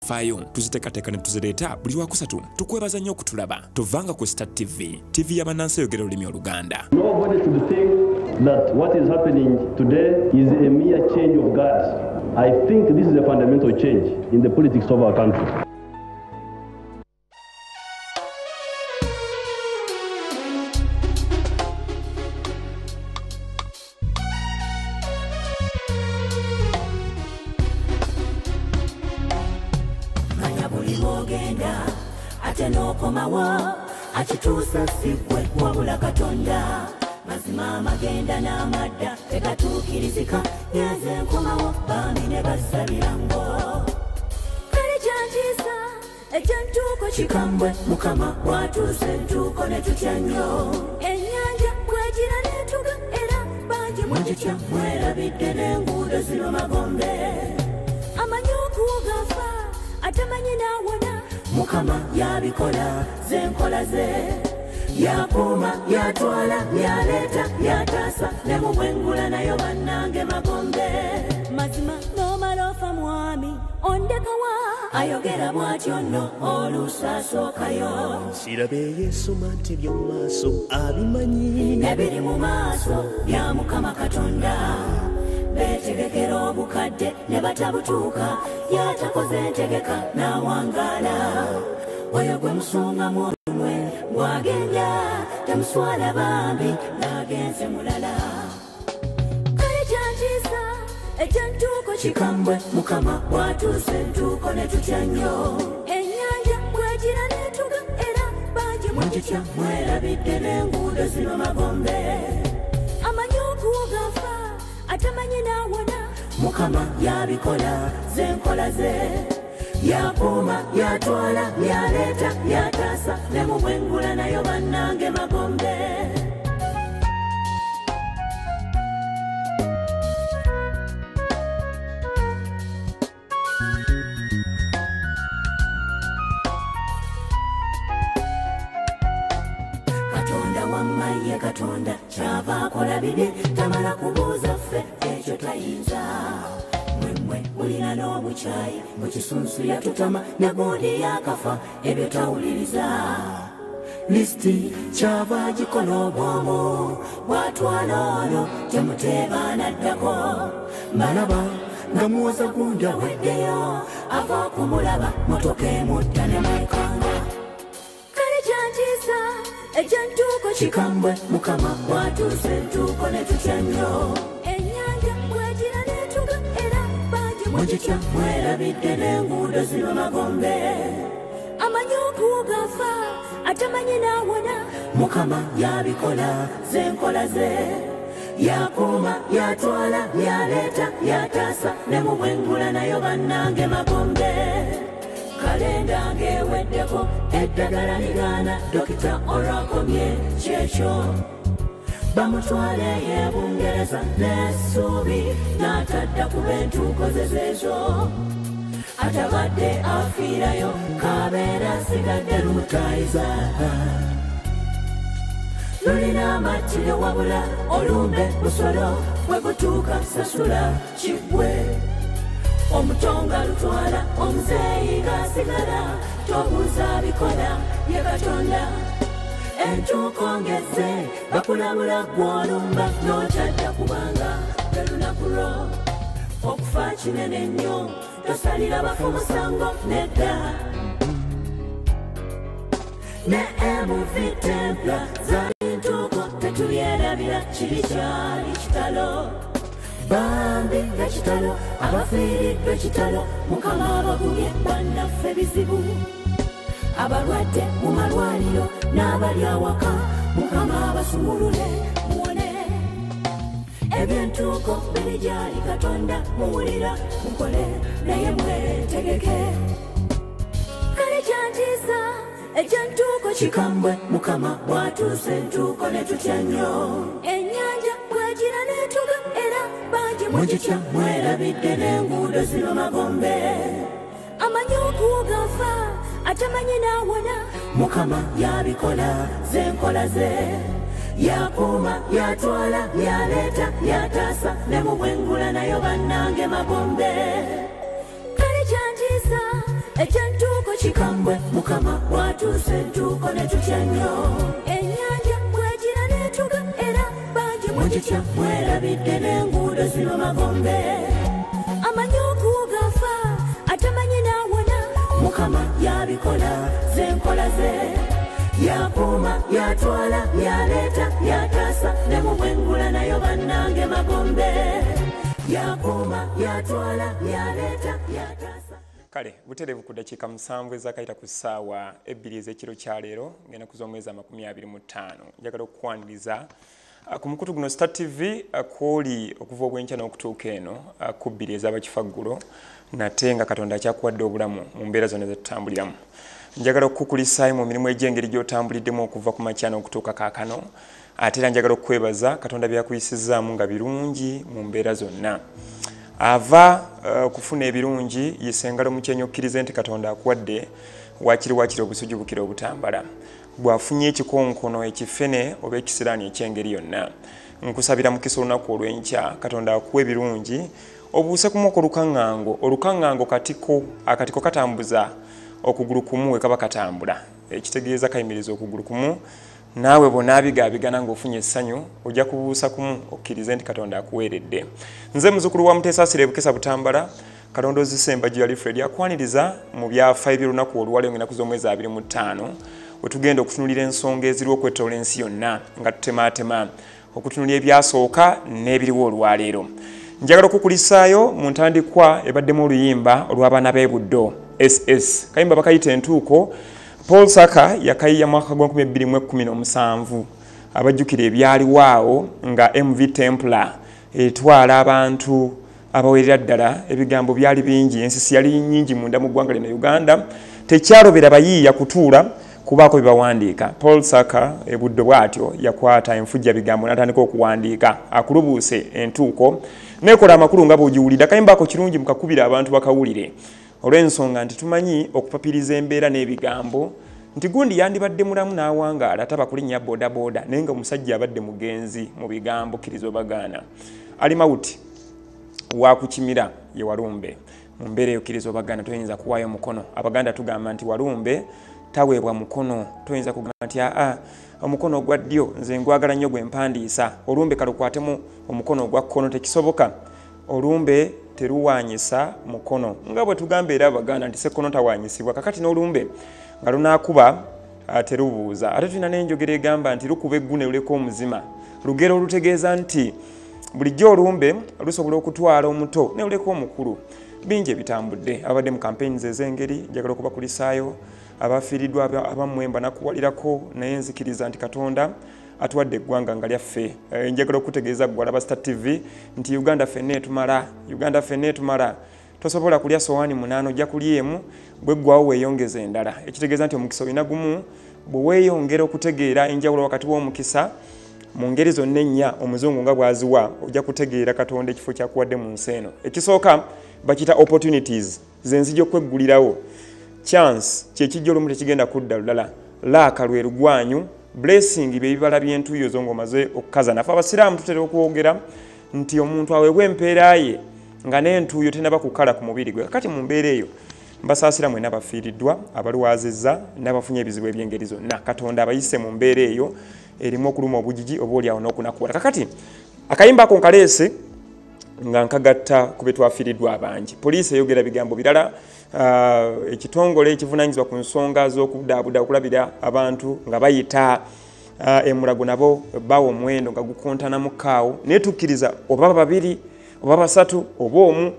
Ez'ebyafaayo tuziteekateeka ne tuzireeta buli Lwakusatu. Tukwebaza nnyo okutulaba. Tovanga ku Star TV, TV y'abannansi eyogera olulimi Oluganda. Nobody should think that what is happening today is a mere change of guards. I think this is a fundamental change in the politics of our country. Manya buli lw'ogenda ate n'okomawo, akituusa si ggwe wabula Katonda. Mazima amagenda n'amadda tegatuukirizika, ngenze nkomawo bambi ne basabira ngo. Kale kyantiisa ekyentuuko kikambwe, Mukama bw'atuusa entuuko ne tutya nnyo. Ennyanja bw'egira n'etuga era bangi mugitya, mwerabidde n'enguudo zino magombe. Amanyi okuwuga afa atamanyi n'awona, Mukama yabikola ze nkola ze. Yakuuma, yatwala, yaleeta, yataasa, ne mu bwengula nayo bannange magombe. Mazima n'omala ofa mwami ondekawa, ayogera bw'atyo nno oluusi asookayo. Sirabe yeesoma nti eby'omu maaso abimanyi. Ebiri mu maaso bya Mukama Katonda. Beetegekera obukadde ne batabutuuka, yatakoze entegeka n'awangaala. Oyo gwe musungamu olunwe bw'agenda, temuswala bambi n'agenze mulala. Kale kyantiisa ekyentuuko kikambwe, Mukama bw'atuusa entuuko ne tutya nnyo. Ennyanja bw'egira n'etuga era bangi mugitya, mwerabidde n'enguudo zino magombe. Amanyi okuwuga afa atamanyi n'awona, Mukama yabikola ze nkola ze. Yakuuma, yatwala, yaleeta, yataasa, ne mu bwengula nayo bannange magombe. Katonda wamma ye Katonda, kyava akola bibye, tamala kubuuza ffe ekyo tayinza. Mmwe mulina n'obukyayi, mu kisunsu yatutama ne gundi yakafa, ebyo tawuliriza. Lisiti kyava agikola obwomu, bw'atwala ono temuteeba n'addako. Mbalaba nga muwoza gundi aweddeyo, ava okumulaba motoka emutta ne mwekanga. Kale kyantiisa ekyentuuko kikambwe, Mukama bw'atuusa entuuko ne tutya nnyo. Ennyanja bw'egira n'etuga era bangi mugitya, mwerabidde n'enguudo zino magombe. Amanyi okuwuga afa atamanyi n'awona, Mukama yabikola ze nkola ze. Yakuuma, yatwala, yaleeta, yataasa, ne mu bwengula nayo bannange magombe. Kalenda ng'eweddeko, eddagala ligaana, dokita olwakomye kyekyo. Bamutwale e Bungereza n'essuubi, n'atadda kuba entuuko ze zeezo. Atabadde afiirayo, kabeera asigadde lumutaayiza. Lulina amattire wabula olumbe busolo, bwe gutuuka sasula kiggwe. Omutonga lutwala, omuzeeyi ng'asigala, tobuuza abikola ye Katonda. Entuuko ngezze, bakulabula gw'olumba, n'otadda kubanga lwe lunaku lwo. Okufa kinene nnyo, tosalira bafu musango nedda. Ne MV Templar zaali ntuuko, tetubyerabira kiri kyali kitalo. Bambi nga kitalo, abafiiriddwa kitalo, Mukama abagumye bannaffe bizibu. Abalwadde mu malwaliro n'abali awaka, Mukama abasumulule muwone. Ebyentuuko biri gyali Katonda, muwulira mukole naye mwetegeke. Kale kyantiisa ekyentuuko kikambwe, Mukama bw'atuusa entuuko ne tutya nnyo. Ennyanja bw'egira n'etuga era bangi mugitya, mwerabidde n'enguudo zino magombe. Amanyi okuwuga afa atamanyi n'awona, Mukama yabikola ze nkola ze. Yakuuma, yatwala, yaleeta, yataasa, ne mu bwengula nayo bannange magombe. Kale kyantiisa Ekyentuuko kikambwe Mukama bw'atuusa entuuko ne tutya nnyo. Ennyanja bw'egira n'etuga era bangi mugitya mwerabidde n'enguudo zino magombe. Amanyi okuwuga afa atamanyi n'awona Mukama yabikola ze nkola ze. Yakuuma yatwala yaleeta yataasa ne mu bwengula nayo bannange magombe. Yakuuma yatwala yaleeta yataasa. Kale butereevu ku ddakiika 7 ezakayita ku ssaawa 2 ez'ekiro kya leero ng'ennaku z'omwezi 25. Njagala okukwaniriza ku mukutu guno Star TV kw'oli okuva obwenkya n'okutuuka eno ku 2 ez'abakifaggulo nate nga Katonda akyakuwadde obulamu mu mbeera zonna ze tutambuliramu. Njagala okukukulisaayo mu mirimu egy'engeri gy'otambuliddemu okuva ku makya n'okutuuka kaakano, ate era njagala okukwebaza Katonda by'akuyisizzaamu nga birungi mu mbeera zonna. Ava okufuna ebirungi yisa engalo mu kyenyi okkirize nti Katonda akuwadde waakiri waakiri obusujju bukira obutambala. Bw'afunye ekikonkono ekifene oba ekisiraani eky'engeri yonna, nkusabira mukisa olunaku olw'enkya Katonda akuwa ebirungi obuuse kumu olukaŋŋango. Olukaŋŋango katiko, akatiko katambuza okugulu kumu we kaba katambula, ekitegeeza kayimiriza okugulu kumu. Naawe bw'onaabigaabigana ng'ofunye essanyu ojja kubuusa kumu okkirize nti Katonda akuweeredde. Nze muzzukulu wa Muteesa Bukesa Butambala, Kalondoozi Ssembajjo Alfred akwaniriza mu byafaayo by'olunaku olwaleero ng'ennaku z'omwezi 25 we tugenda okutunuulira ensonga eziriwo okwetooloola ensi yonna nga tutemaatema okutunuulira ebyasooka n'ebiriwo olwaleero. Njagala okukulisaayo mu ntandikwa ebaddemu oluyimba olw'abaana b'e Buddo SS. Kayimba bakayita entuuko. Paul Saka yakayiya mwaka gwa 2017. Abajjukira ebyaliwo awo nga MV Templar etwala abantu abawerera ddala, ebigambo byali bingi, ensisi yali nnyingi munda mu ggwanga lino Uganda. Tekyalobera bayiiya kutuula kubaako bye bawandiika. Paul Saka e Buddo bw'atyo yakwata enfujja bigambo n'atandika okuwandiika akulubuuse entuuko neekola amakulu nga bw'ogiwulira. Akayimba ako kirungi mukakubira abantu bakawulire, olw'ensonga nti tumanyi okupapiriza embeera n'ebigambo nti gundi yandibadde mulamu n'awangaala taba kulinnya boodabooda, naye nga omusajja abadde mugenzi mu bigambo kkiriza obagaana. Ali mawuti wakukimira ye Walumbe. Mu mbeera eyo kkiriza obagaana toyinza kuwaayo mukono. Abaganda tugamba nti Walumbe taweebwa mukono. Toyinza kugamba nti aa omukono ogwa ddyo nze ngwagala nnyo gwe mpandiisa, olumbe kalukwatemu omukono ogwa kkono, tekisoboka. Olumbe teruwanyisa mukono, nga bwe tugamba era Abaganda nti ssekkono tawanyisibwa. Kakati n'olumbe nga lunaakuba terubuuza. Ate tulina n'enjogera egamba nti lukuba eggu ne luleka omuzima. Lugero olutegeeza nti bulijjo olumbe lusobola okutwala omuto ne luleka omukulu. Bingi ebitambudde abadde mu campaigns ez'engeri. Njagala okubakulisaayo abafiiriddwa abammwe mbanakuwalirako, naye nzikiriza nti Katonda atuwadde eggwanga nga lyaffe. Njagala okutegeeza ggwe alaba Star TV nti Uganda ffenna etumala, Uganda ffenna etumala. Tosobola kulya sowaani 8, ojja kulya emu, bweggwawo weeyongeza endala. Ekitegeeza nti omukisa olina gumu, bwe weeyongera okutegeera enjawulo wakati w'omukisa mu ngeri zonna ennya omuzungu nga bw'aziwa, ojja kutegeera Katonda ekifo ky'akuwadde mu nsi eno. Ekisooka bakiyita opportunities, ze nzija okweggulirawo. Chance kyekijja olumu tekigenda kudda lulala. Laaka lwe lugwanyu. Blessing bye bibala by'entuuyo zo ng'omaze okukaza. Nafe abasiraamu tutera okwogera nti omuntu aweebwa empeera ye nga n'entuuyo tenaba kukala ku mubiri gwe. Kakati mu mbeera eyo mbasaasira mwenna abafiiriddwa, abalwazizza n'abafunye ebizibu eby'engeri zonna. Katonda abayise mu mbeera eyo erimu okuluma obugigi oba oliawo n'okunakuwala. Kakati akayimba ako nkaleese nga nkagatta ku be twafiiriddwa abangi. Poliisi eyogera bigambo birala. Ekitongole ekivunaanyizibwa ku nsonga z'okubudaabuda okulabira abantu nga bayita emulago nabo bawa omuwendo nga gukontana kaawo, naye tukkiriza oba 2 oba 3 oba 1,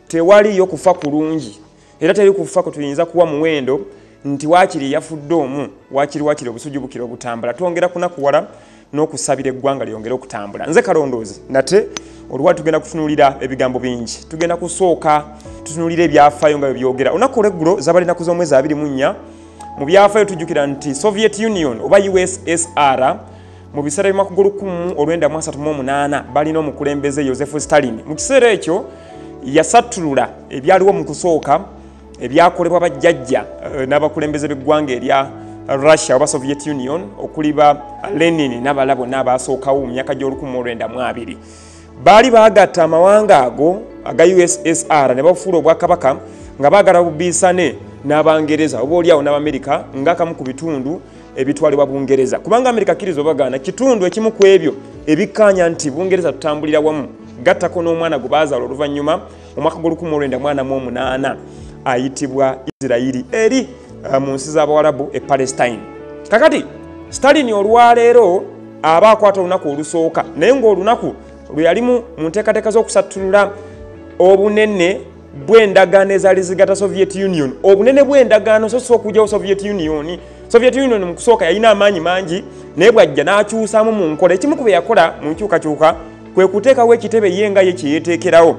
tewaliyo kufa kulungi era teri kufa kwe tuyinza kuwa muwendo nti waakiri yafudde omu, waakiri waakiri obusujju bukira obutambula. Twongera kunakuwala n'okusabira eggwanga lyongere okutambula. Nze Kalondoozi nate olwali tugenda kutunuulira ebigambo bingi. Tugenda kusooka tutunuulira ebyafaayo nga bwe byogera. Olunaku olw'eggulo zaabadde ennaku z'omwezi 24. Mu byafaayo tujjukira nti Soviet Union oba USSR mu biseera by'omwaka gw'1938 balina omukulembeze Joseph Stalin. Mu kiseera ekyo yasattulula ebyaliwo mu kusooka ebyakolebwa bajjajja n'abakulembeze b'eggwanga erya Russia oba Soviet Union okuli ba Lenin n'abalala bonna abaasookawo mu myaka gy'ol1920. Baali baagatta amawanga ago aga USSR ne bafuula obwakabaka nga baagala bubiisane n'Abangereza oba oliawo n'Abamerika ng'akamu ku bitundu ebitwalibwa Bungereza, kubanga Amerika kkiriza obagaana kitundu ekimu ku ebyo ebikkaanya nti Bungereza tutambulira wamu, gattako n'omwana gwe baazaala oluvannyuma omwaka gw'o1948 ayitibwa Isirayiri eri mu nsi z'Abawarabu e Palestine. Kakati Stalin olwaleero aba akwata olunaku olusooka, naye ng'olunaku lwe yalimu mu nteekateeka z'okusattulula obunene bw'endagaano ezaali zigatta Soviet Union. Obunene bw'endagaano so si okuggyawo Soviet Union. Soviet Union mu kusooka yalina amaanyi mangi, naye bw'ajja n'akyusaamu mu nkola. Ekimu ku bye yakola mu nkyukakyuka kwe kuteekawo ekitebe ye nga ye kye yeeteekerawo.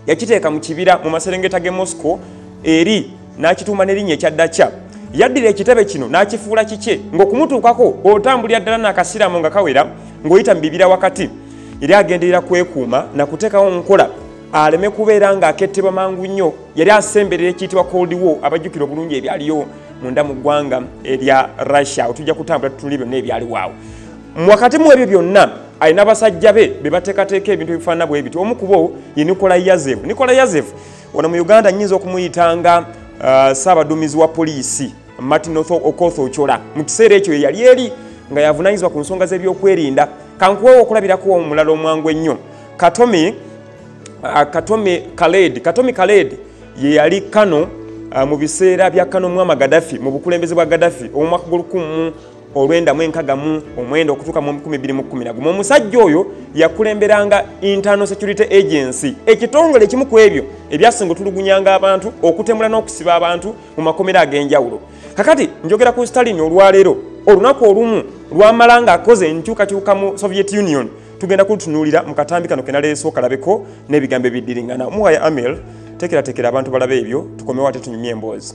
Yakiteeka mu kibira mu maserengeta g'e Moscow eri n'akituuma n'erinnya ekya Dacha. Yaddira ekitebe kino n'akifuula kikye, ng'okumutuukako otambulira ddala n'akasiraamu nga kawera ng'oyita mu bibira wakati. Yali agenderera kwekuuma na kuteekawo nkola aleme kubeera ng'akettebwa mangu nnyo. Yali asemberera ekiyitibwa Cold War, abajjukira obulungi ebyaliyo munda mu ggwanga erya Russia. Tujja kutambula tutuli byonna ebyaliwo awo. Wakati mu ebyo byonna alina basajja be be bateekateeka ebintu ebifaanana bwe bityo. Omu ku bo ye Nikolai Yazev. Nikolai Yazev ono mu Uganda nnyinza okumuyitanga ssaabaduumizi wa poliisi Martin Okoth Ochola. Mu kiseera ekyo ye yali eri nga yavunaanyizibwa ku nsonga z'ebyokwerinda. Kankuwewo okulabirako omulala omwangu ennyo, Katomi Khaled. Katomi Khaled ye yali kano mu biseera bya Kano Muammar Gaddafi, mu bukulembeze bwa Gaddafi omwaka gw'o1969 okutuuka mu 2011. Omusajja oyo yakulemberanga Internal Security Agency, ekitongole ekimu ku ebyo ebyasinga otulugunyanga abantu, okutemula n'okusiba abantu mu makomera ag'enjawulo. Kakati njogera ku Stalin olwaleero, olunaku olumu lwamala ng'akoze enkyukakyuka mu Soviet Union. Tugenda kutunuulira mu katambi kano ke naleese okalabeko n'ebigambo ebiddiringana. Omuwaya Amel, teekerateekera abantu balabe ebyo, tukomewo ate tunyumye emboozi.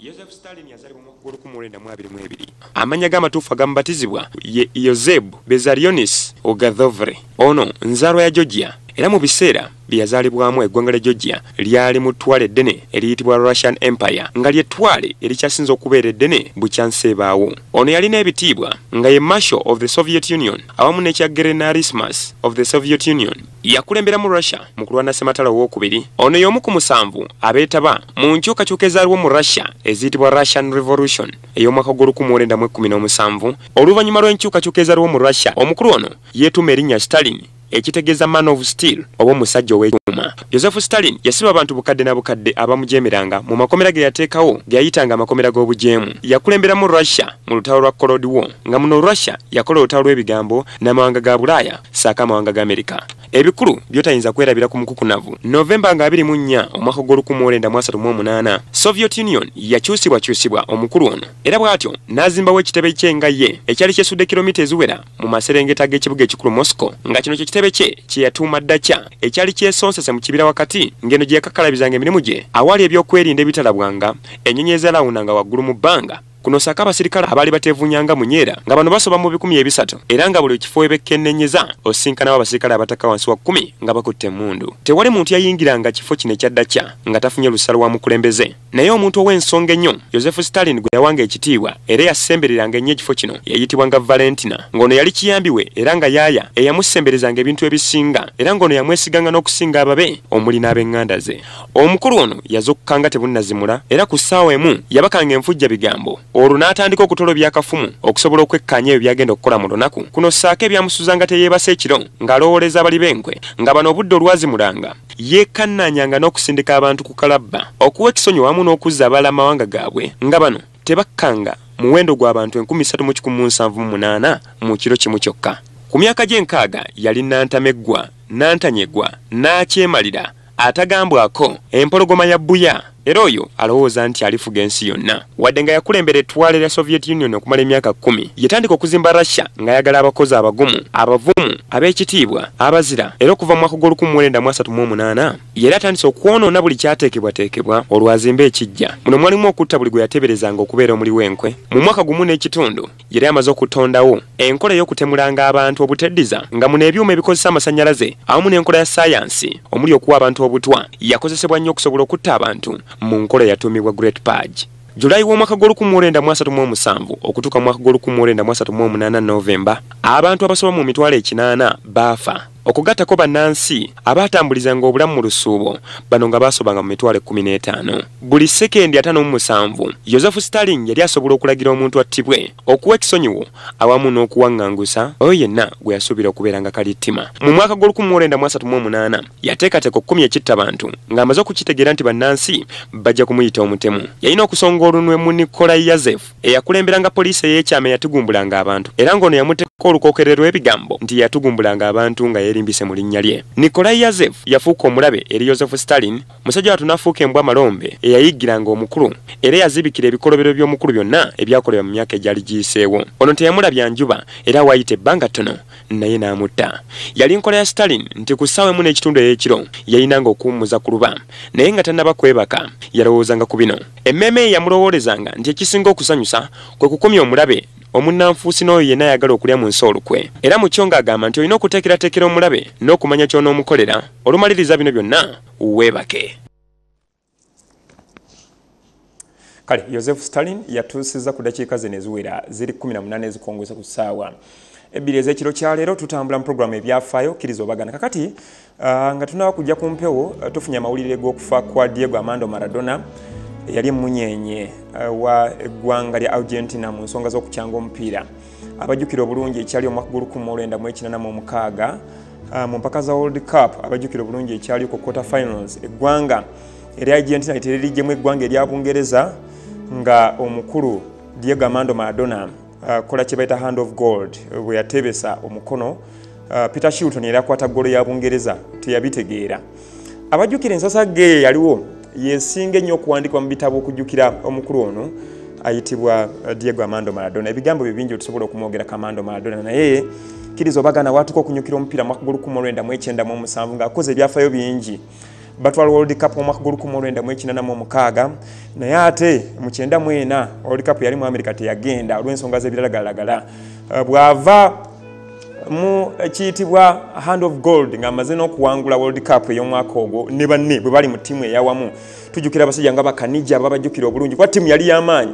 Joseph Stalin yazaalibwa mu mwaka gw'o1922. Amannya g'amatuufu agamubatizibwa ye Ioseb Bezarionis Ogadhovre. Ono nzaalwa ya Georgia, era mu biseera bye yazaalibwamu eggwanga lya Georgia lyali mu ttwale eddene eriyitibwa Russian Empire, nga ly'ettwale erikyasinze okubeera eddene bukyansi ebaawo. Ono yalina ebitiibwa nga ye Marshal of the Soviet Union awamu n'ekya Generalissimus of the Soviet Union. Yakulemberamu Russia mu kulwana Ssematalo owokubiri. Ono y'omu ku 7 abeetaba mu nkyukakyuka ezaaliwo mu Russia eziyitibwa Russian Revolution ey'omwaka gw'o1917. Oluvannyuma lw'enkyukakyuka ezaaliwo mu Russia, omukulu ono yeetuuma erinnya Stalin, ekitegeeza man of steel oba omusajja ow'ekyuma. Joseph Stalin yasiba abantu bukadde na bukadde abamujeemeranga mu makomera ge yateekawo ge yayitanga amakomera g'obujeemu. Yakulemberamu Russia mu lutalo lwa Cold War, nga muno Russia yakola olutalo lw'ebigambo n'amawanga ga Bulaaya ssaako amawanga ga Amerika. Ebikulu by'otayinza kwerabira ku mukukunavu. Novemba nga 24 omwaka gw'o1938 Soviet Union yakyusibwakyusibwa omukulu ono, era bw'atyo n'azimbawo ekitebe kye nga ye ekyali kyesudde kilomita eziwera mu maserengeta g'ekibuga ekikulu Moscow, nga kino kye kitebe kye kye yatuuma Dacha ekyali kyesonsese mu kibira wakati, ng'eno gye yakakkalabizanga emirimu gye awaali ebyokwerinda ebitalabwanga, ennyonyi ezalawunanga waggulu mu bbanga. Kuno ssaako abasirikale abaali bateevuunyanga munyeera, nga bano basoba mu 300, era nga buli kifo we bekkenneenyeza osinkanawo abasirikale abataka wansi wa 10 nga bakutte emmundu. Tewali muntu yayingiranga kifo kino ekya Dacha nga tafunye lusalo wa mukulembeze. Naye omuntu ow'ensonga ennyo Joseph Stalin gwe yawanga ekitiibwa era yasembereranga ennyo ekifo kino yayitibwanga Valentina, ng'ono yali kiyambi we era nga yaaya eyamusemberezanga ebintu ebisinga, era ng'ono yamwesiganga n'okusinga ababe omuli n'ab'eŋŋanda ze. Omukulu ono yazukkanga tebunnazimula, era ku ssaawa emu yabakanga enfujja bigambo, olwo n'atandika okutolobya akafumu okusobola okwekkaanya ebyo by'agenda okukola mu lunaku. Kuno ssaako ebyamusuzanga teyeebasa ekiro ng'alowooleza abali b'enkwe, nga bano obudde olwazimulanga yeekannaanyanga n'okusindika abantu ku kalabba okuwa ekisonyi wamu n'okuzza abalala amawanga gaabwe, nga bano tebakkanga muwendo gw'abantu 3178 mu kiro kimu kyokka. Ku myaka gy'enkaaga yali nantameggwa, nantanyegwa, n'akyemalira, atagambwako, empologoma ya bbuya, Era oyo alowooza nti alifuga ensi yonna. Wadde nga yakulembera ettwale lya Soviet Union okumala emyaka 10, yatandika okuzimba Russia ng'ayagala abakozi abagumu, abavumu, ab'ekitiibwa, abazira. Era okuva mu mwaka gw'olukumi yera atandise okwonoona buli kyateekebwateekebwa olwo azimbe ekijja. Muno mwalimu okutta buli gwe yateeberezanga okubeera omuli w'enkwe. Mu mwaka 1.5 yali amaze okutondawo enkola ey'okutemulanga abantu obuteddiza, nga muno ebyuma ebikozesa amasannyalaze awamu n'enkola ya sayansi omuli okuwa abantu obutwa yakozesebwa nnyo okusobola okutta abantu mu nkola eyatuumibwa Great Purge. Julai w'omwaka gw'olukumi okutuuka mu mwaka gw'olukumi Novemba, abantu abasoba mu mitwalo 8 baafa. Okugattako bannansi abaatambulizanga obulamu mu lusuubo, bano nga baasobanga mu mitwalo 15. Buli sekendi 57 Joseph Stalin yali asobola okulagira omuntu attibwe, okuwa ekisonyiwo awamu n'okuwaŋŋangusa oyo yenna gwe yasuubira okubeera nga kalittima. Mu mwaka gw'olukumi yateekateeka okukomya ekittabantu ng'amaze okukitegeera nti bannansi bajja kumuyita omutemu. Yalina okusonga olunwe mu Nikolai Yazev eyakulemberanga poliisi ey'ekyama eyatugumbulanga abantu, era ng'ono yamuteekako olukookerero lw'ebigambo nti yatugumbulanga abantu nga yeerimbise mu linnya lye. Nikolai Yazev yafuuka omulabe eri Joseph Stalin, musajja wattu n'afuuka embwa malombe eyayiggiranga omukulu era yazibikira ebikolobero by'omukulu byonna ebyakolebwa mu myaka egyali giyiseewo. Ono teyamulabya njuba era waayita ebbanga ttono naye n'amutta. Yali nkola ya Stalin nti ku ssaawa 1.5 ey'ekiro yalinanga okuwummuza ku luba, naye nga tannaba kwebaka yalowoozanga ku bino. Emmeeme ye yamulowoolezanga nti ekisinga okusanyusa kwe kukomya omulabe omunnanfuusi n'oyo yenna ayagala okulya mu nsi olukwe. Era mu kyo ng'agamba nti olina okuteekerateekera omulabe n'okumanya ky'onoomukolera, olumaliriza bino byonna weebake. Kale Joseph Stalin yatuusiza ku dakiika zino eziwera ziri 18 ezikongozesa ku ssaawa 2 ez'ekiro kya leero. Tutambula mu pulogulaamu ebyafaayo kkiriza obagana. Kakati nga tunaba kujja ku mpewo, tufunye amawulire g'okufa kwa Diego Armando Maradona eyali emunyenye wa eggwanga lya Argentina mu nsonga z'okukyanga omupiira. Abajjukira obulungi ekyali omwaka gw'olukumi mu mpaka za World Cup, abajjukira obulungi ekyali ku quarter finals, eggwanga erya Argentina litererijjemu eggwanga erya Bungereza nga omukulu Diego Armando Maradona kola kye bayita hand of gold bwe yateebesa omukono. Peter Shilton yali akwata ggolo ya Bungereza teyabitegeera. Abajjukira ensasagge yaliwo yesinga ennyo okuwandiikibwa mu bitabo okujjukira omukulu ono ayitibwa Diego Armando Maradona. Ebigambo bye bingi tusobola okumwogerako Armando Maradona, naye kkiriza obagana watuuka okunyukira omupiira mwaka gw'olukumi ng'akoze ebyafaayo bingi. Batwala World Cup omwaka gw'olukumi naye ate mu 94 World Cup yali mu Amerika teyagenda olw'ensonga z'ebiragalalagala. Bw'ava mu kiyitibwa hand of gold ng'amaze n'okuwangula World Cup ey'omwaka ogwo ne banne bwe bali mu ttiimu eyawamu. Tujjukira abasajja nga Bakanija babajjukira obulungi kuba ttiimu yali y'amaanyi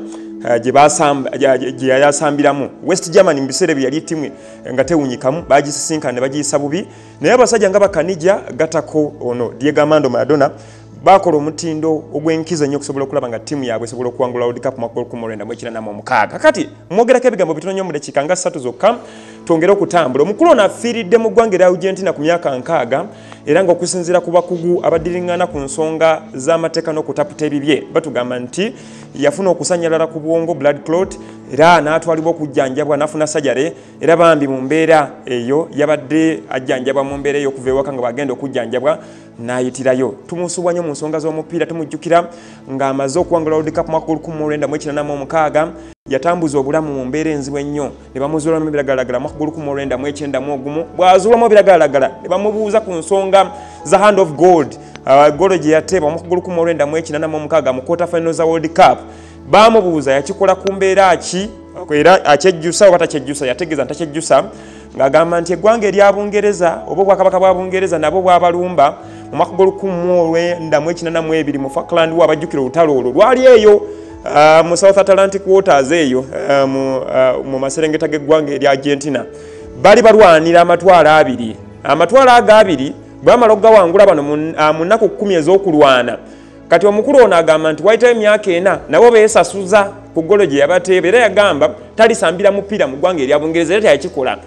gye yali asambiramu. West Germany mu biseera ebyo yali ttiimu nga tewunyikamu, bagisisinkana ne bagiyisa bubi, naye abasajja nga Bakanija gatako ono Diego Armando Maradona bakola omutindo ogw'enkizo ennyo okusobola okulaba nga ttiimu yaabwe esobola okuwangula World Cup mwaka 1986. Kakati mwogerako ebigambo bitono nnyo mu dakiika nga 3 zokka twongere okutambula. Omukulu ono afiiridde mu ggwanga erya Argentina ku myaka 60, era ng'okusinziira ku bakugu abadiriŋŋana ku nsonga z'amateeka n'okutaputa ebibye batugamba nti yafuna okusannyalala ku bwongo, blood clot, era n'atwalibwa okujjanjabwa n'afuna sajare. Era bambi mu mbeera eyo yabadde ajjanjabwa mu mbeera ey'okuva ewaka nga bagenda okujjanjabwa n'ayitirayo. Tumusubwa nnyo mu nsonga z'omupiira, tumujjukira ng'amaze okuwangula World Cup mwaka 1986. Yatambuza obulamu mu mbeera enzibu ennyo ne bamuzuulamu ebiragalalagala mwaka 1991. Bw'azuulamu ebiragalalagala ne bamubuuza ku nsonga za hand of gold, golo gye yateeba mwaka 1986 mu quarter final za World Cup. Bamubuuza yakikola ku mbeera ki, era akyejjusa oba takyejjusa. Yategeeza nti takyejjusa, ng'agamba nti eggwanga erya Bungereza oba obwakabaka bwa Bungereza nabwo bwabalumba mu mwaka 1982 mu Falkland. Abajjukira olutalo olwo lwali eyo mu South Atlantic Waters eyo mu maserengeta g'eggwanga erya Argentina. Bali balwanira amatwalo abiri. Amatwalo ago abiri bamala okugawangula bano mu nnaku 10 ez'okulwana. Kati omukulu ono agamba nti wayitayo emyaka 4 nabo beesasuza ku ggolo gye yabateeba, era yagamba talisambira mupiira mu ggwanga erya Bungereza era teyakikola.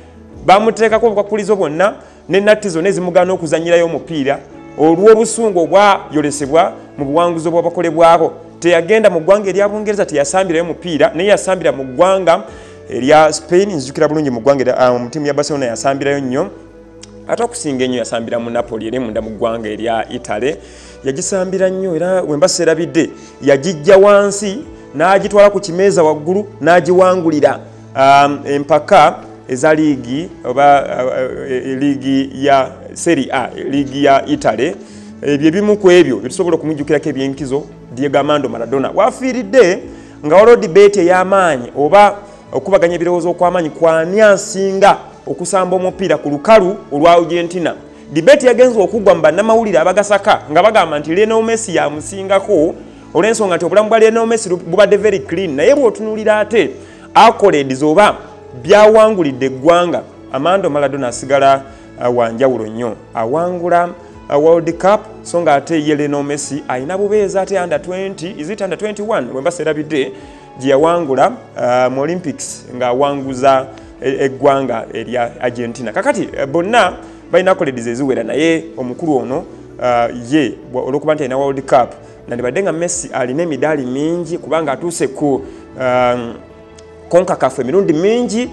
Bamuteekako obukwakkulizo bwonna n'ennatti zonna ezimugaana okuzannyirayo omupiira olw'obusungu obwayolesebwa mu buwanguzi obwabakolebwako. Teyagenda mu ggwanga erya Bungereza, teyasambirayo mupiira, naye yasambira mu ggwanga erya Spain. Nzijukira bulungi mu ggwanga mu ttiimu ya Barcelona yasambirayo nnyo, ate okusinga ennyo yasambira mu Napoli eri munda mu ggwanga erya Italy. Yagisambira nnyo era wemba seerabidde yagijja wansi n'agitwala ku kimeeza waggulu n'agiwangulira empaka eza liigi oba liigi ya Serie A, liigi ya Italy. Ebyo ebimu ku ebyo byetusobola okumujjukirako ebyenkizo Diego Armando Maradona. Wafiiridde nga waliwo debate ey'amaanyi oba okubaganya ebirowoozo okw'amaanyi kwani asinga okusamba omupiira ku lukalu olwa Argentina. Debate yagenze okuggwa mu bannamawulire abagasaka nga bagamba nti Lionel Messi yamusingako olw'ensonga nti obulamu bwa Lionel Messi bubadde very clean, naye bw'otunuulira ate accolades oba byawangulidde eggwanga, Armando Maradona asigala wanjawulo nnyo. Awangula World Cup, so nga ate ye Lionel Messi alina bubeezi ate under 20, is it under 21 wemba seerabidde, gye yawangula mu Olympics ng'awanguza eggwanga erya Argentina. Kakati bonna balina accolades eziwera, naye omukulu ono ye olw'okuba nti alina World Cup, nandibadde nga Messi alina emidaali mingi kubanga atuuse ku CONCACAF emirundi mingi,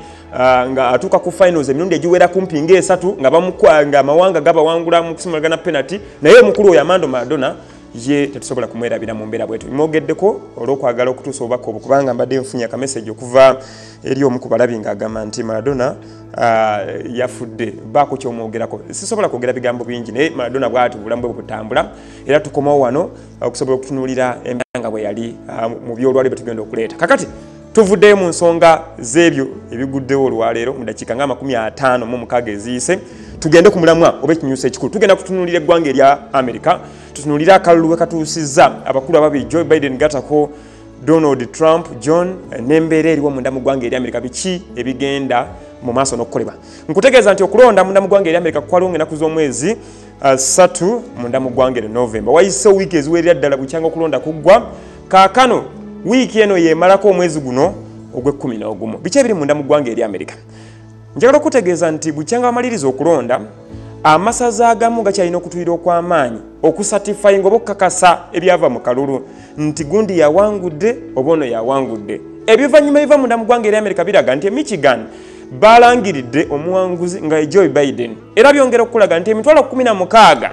nga atuuka ku finals emirundi egiwera kumpi ng'esatu nga amawanga gabawangula mu kusimulagana penalty. Naye omukulu oyo Armando Maradona ye tetusobola kumwerabira mu mbeera bwetyo. Mwogeddeko olw'okwagala okutuusa obubaka obwo kubanga mbadde nfunye akameseji okuva eri omu ku balabi ng'agamba nti Maradona yafudde, baako ky'omwogerako. Sisobola kwogera bigambo bingi, naye Maradona bw'ati obulamu bwe butambula, era tukomawo wano okusobola okutunuulira embeera nga bwe yali mu byolwali bwe tugenda okuleeta. Kakati tuvuddeyo mu nsonga z'ebyo ebiguddewo olwaleero mu dakiika nga 56 eziyise, tugende ku mulamwa oba ekinyusa ekikulu. Tugenda kutunuulira eggwanga erya America, tutunuulire akalulu we katuusizza abakulu ababiri Joe Biden gattako Donald Trump John, n'embeera eriwo munda mu ggwanga erya America, biki ebigenda mu maaso n'okukolebwa. Nkutegeeza nti okulonda munda mu ggwanga erya America kwaliwo ng'ennaku z'omwezi 3 munda mu ggwanga eryo November. Wayise wiiki eziwerera ddala bukyanga okulonda kuggwa. Kaakano wiiki eno yeemalako omwezi guno ogw'e11. Biki ebiri munda mu ggwanga erya America? Njagala okutegeeza nti bukyanga bamaliriza okulonda, amasaza agamu gakyalina okutuyira okw'amaanyi okusatifyinga oba okukakasa ebyava mu kalulu nti gundi yawangudde oba ono yawangudde. Ebivannyuma ebiva munda mu ggwanga erya America biraga nti e Michigan balangiridde omuwanguzi nga Joe Biden, era byongera okulaga nti emitwalo 16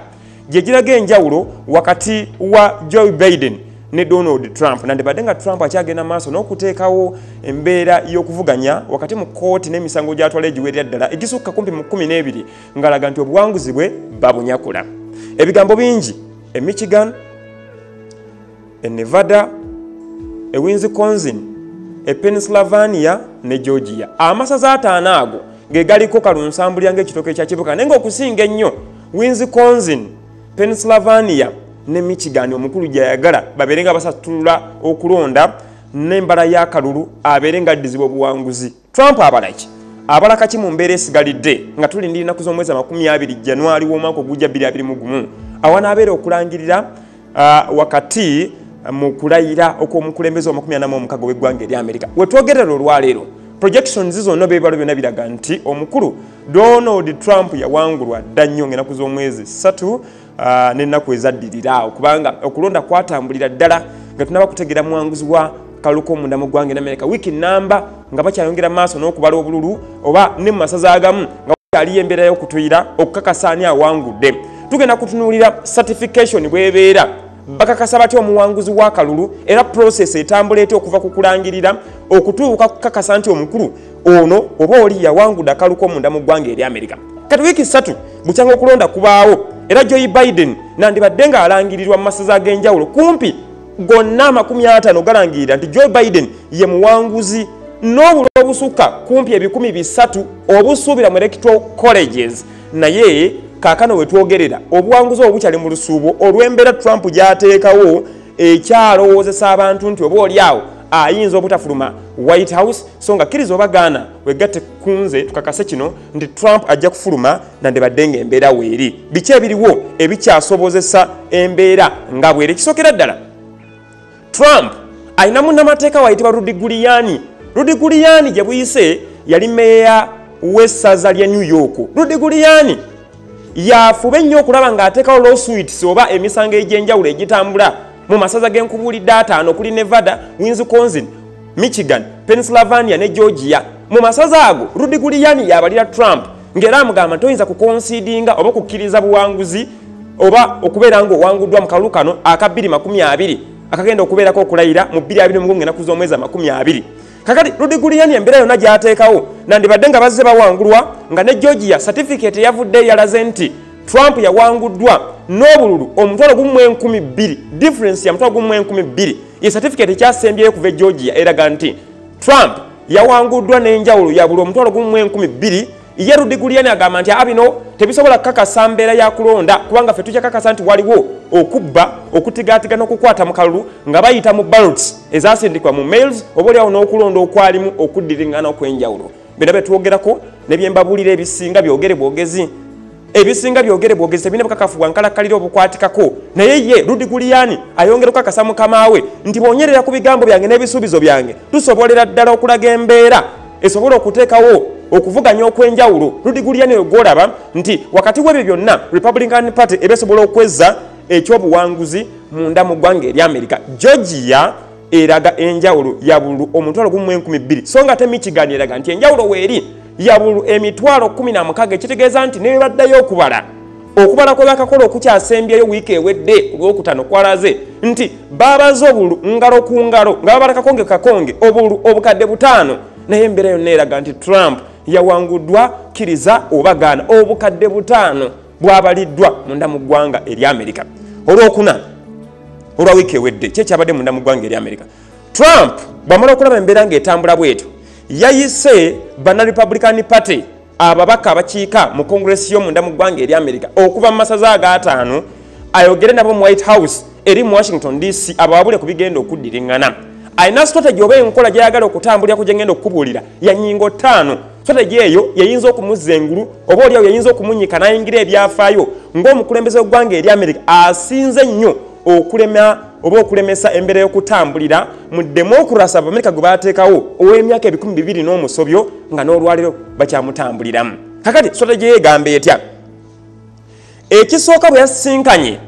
gye giraga enjawulo wakati wa Joe Biden ne Donald Trump. Nandibadde nga Trump akyagenda maaso n'okuteekawo embeera y'okuvuganya wakati mu kkooti n'emisango gy'atwala egiwerera ddala egisukka kumpi mu 12 ng'alaga nti obuwanguzi bwe babunyakula. Ebigambo bingi e Michigan, e Nevada, e Wisconsin, e Pennsylvania ne Georgia. Amasaza 5 ago ge galiko kalunsambulya ng'ekitooke kya kibuka, naye ng'okusinga ennyo Wisconsin, Pennsylvania ne Michigan omukulu gy'ayagala babeere nga basatulula okulonda n'embala y'akalulu abeere nga addizibwa obuwanguzi. Trump abala ki? Abala kaki mu mbeera esigalidde nga tulindira ennaku z'omwezi 20 January w'omwaka ogujja 2021 awanaabeera okulangirira wakati mu kulayira okw'omukulembeze wa 46 w'eggwanga erya America. We twogerera olwaleero projections zonna beebalo byonna biraga nti omukulu Donald Trump yawangulwa dda nnyo ng'ennaku z'omwezi 3 n'ennaku ezaddirira, kubanga okulonda kwatambulira ddala nga tunaba kutegeera muwanguzi wa kalulu k'omunda mu ggwanga erya America wiiki namba nga bakyayongera maaso n'okubala obululu oba ne mu masaza agamu nga aliyo embeera y'okutuyira okukakasa ani awangudde. Tugenda kutunuulira certification bw'ebeera, bakakasa batya omuwanguzi w'akalulu, era process etambula etya okuva ku kulangirira okutuuka kukakasa nti omukulu ono oba oli yawangudde akalulu k'omunda mu ggwanga erya America. Kati wiiki 3 bukyanga okulonda kubaawo, era Joe Biden nandibadde ng'alangirirwa mu masaza ag'enjawulo kumpi gonna 50 galangirira nti Joe Biden ye muwanguzi n'obululu obusukka kumpi 300 obusuubira mu electoral colleges. Naye kaakano we twogerera obuwanguzi obwo bukyali mu lusuubo olw'embeera Trump gy'ateekawo ekyalowoozesa abantu nti oba oli awo ayinza obutafuluma White House, so nga kkiriza oba gaana wegatte kunze tukakase kino nti Trump ajja kufuluma nandibadde ng'embeera weeri. Biki ebiriwo ebikyasobozesa embeera nga bweri? Ekisookera ddala, Trump alina munnamateeka wayitibwa Rudy Giuliani. Rudy Giuliani gye buyise yali meeya w'essaza lya New York. Rudy Giuliani yafube nnyo okulaba ng'ateekawo lawsuits oba emisango egy'enjawulo egitambula mu masaza g'enkubuulidde 5 okuli Nevada, Wisconsin, Michigan, Pennsylvania ne Georgia. Mu masaza ago Rudy Giuliani yabalira Trump ng'era amugamba nti toyinza kukonsidinga oba kukkiriza buwanguzi oba okubeera ng'owanguddwa mu kalulu kano aka 2020 akagenda okubeerako okulayira mu 2021 ng'ennaku z'omwezi 20. Kakati Rudy Giuliani embeera yonna gy'ateekawo nandibadde nga bazze bawangulwa, nga ne Georgia certificate yavudde yalaze nti Trump yawanguddwa n'obululu 1,200, difference ya 1,200. Ye certificate ekyasembyeyo kuva e Georgia eraga nti Trump yawanguddwa n'enjawulo ya buli 1,200. Ye Rudy Giuliani agamba nti bino tebisobola kukakasa mbeera ya kulonda, kubanga ffe tujja kakasa nti waliwo okubba, okutigaatiga n'okukwata mu kalulu nga bayita mu ballots ezasindikwa mu mails, oba oliawo n'okulonda okwalimu okuddiringana okw'enjawulo. Byonna bye twogerako ne bye mbabuulira ebisinga byogere bwogezi, ebisinga byogere bwogezi, tebirina bukakafu bwa nkalakkalira obukwatikako. Naye ye Rudy Giuliani ayongera okukakasa mukama we nti bw'onyerera ku bigambo byange n'ebisuubizo byange, tusobolera ddala okulaga embeera esobola okuteekawo okuvuganya okw'enjawulo. Rudy Giuliani oyo gw'olaba nti wakati w'ebyo byonna Republican Party eba esobola okwezza ekyobuwanguzi munda mu ggwanga erya Amerika. Georgia eraga enjawulo ya bululu 1,200, so nga ate Michigan eraga nti enjawulo weeri ya bululu 16,000, ekitegeeza nti ne baddayo okubala okubala kwe bakakola okukyasembyeyo wiiki ewedde ku Lwokutaano kwalaze nti babaze obululu ngalo ku ngalo nga babala kakonge kakonge obululu 5,000. Naye embeera yonna eraga nti Trump yawanguddwa, kkiriza oba gaana, 5,000 bwabaliddwa munda mu ggwanga erya Amerika. Olwokuna olwa wiiki ewedde ki ekyabadde munda mu ggwanga erya Amerika? Trump bw'amala okulaba embeera ng'etambula bw'etyo, yayise banna Republican Party ababaka abakiika mu Congress y'omunda mu ggwanga erya Amerika okuva mu masaza aga 5, ayogere nabo mu White House eri mu Washington DC, abawabule ku bigenda okuddiriŋŋana. Alina strategy oba enkola gy'ayagala okutambulira ku gyengenda okukubuulira ya nnyingo 5. Strategy eyo yeyinza okumuzza engulu, oba oliawo yeyinza okumunyika n'ayingira ebyafaayo ng'omukulembeze w'eggwanga eri Amerika asinze ennyo okulema oba okulemesa embeera y'okutambulira mu demokurasi Abamerika gwe bateekawo ow'emyaka 2000 n'omusobyo, nga n'olwaleero bakyamutambuliramu. Kakati strategy ye egamba etya? Ekisooka, bwe yasisinkanye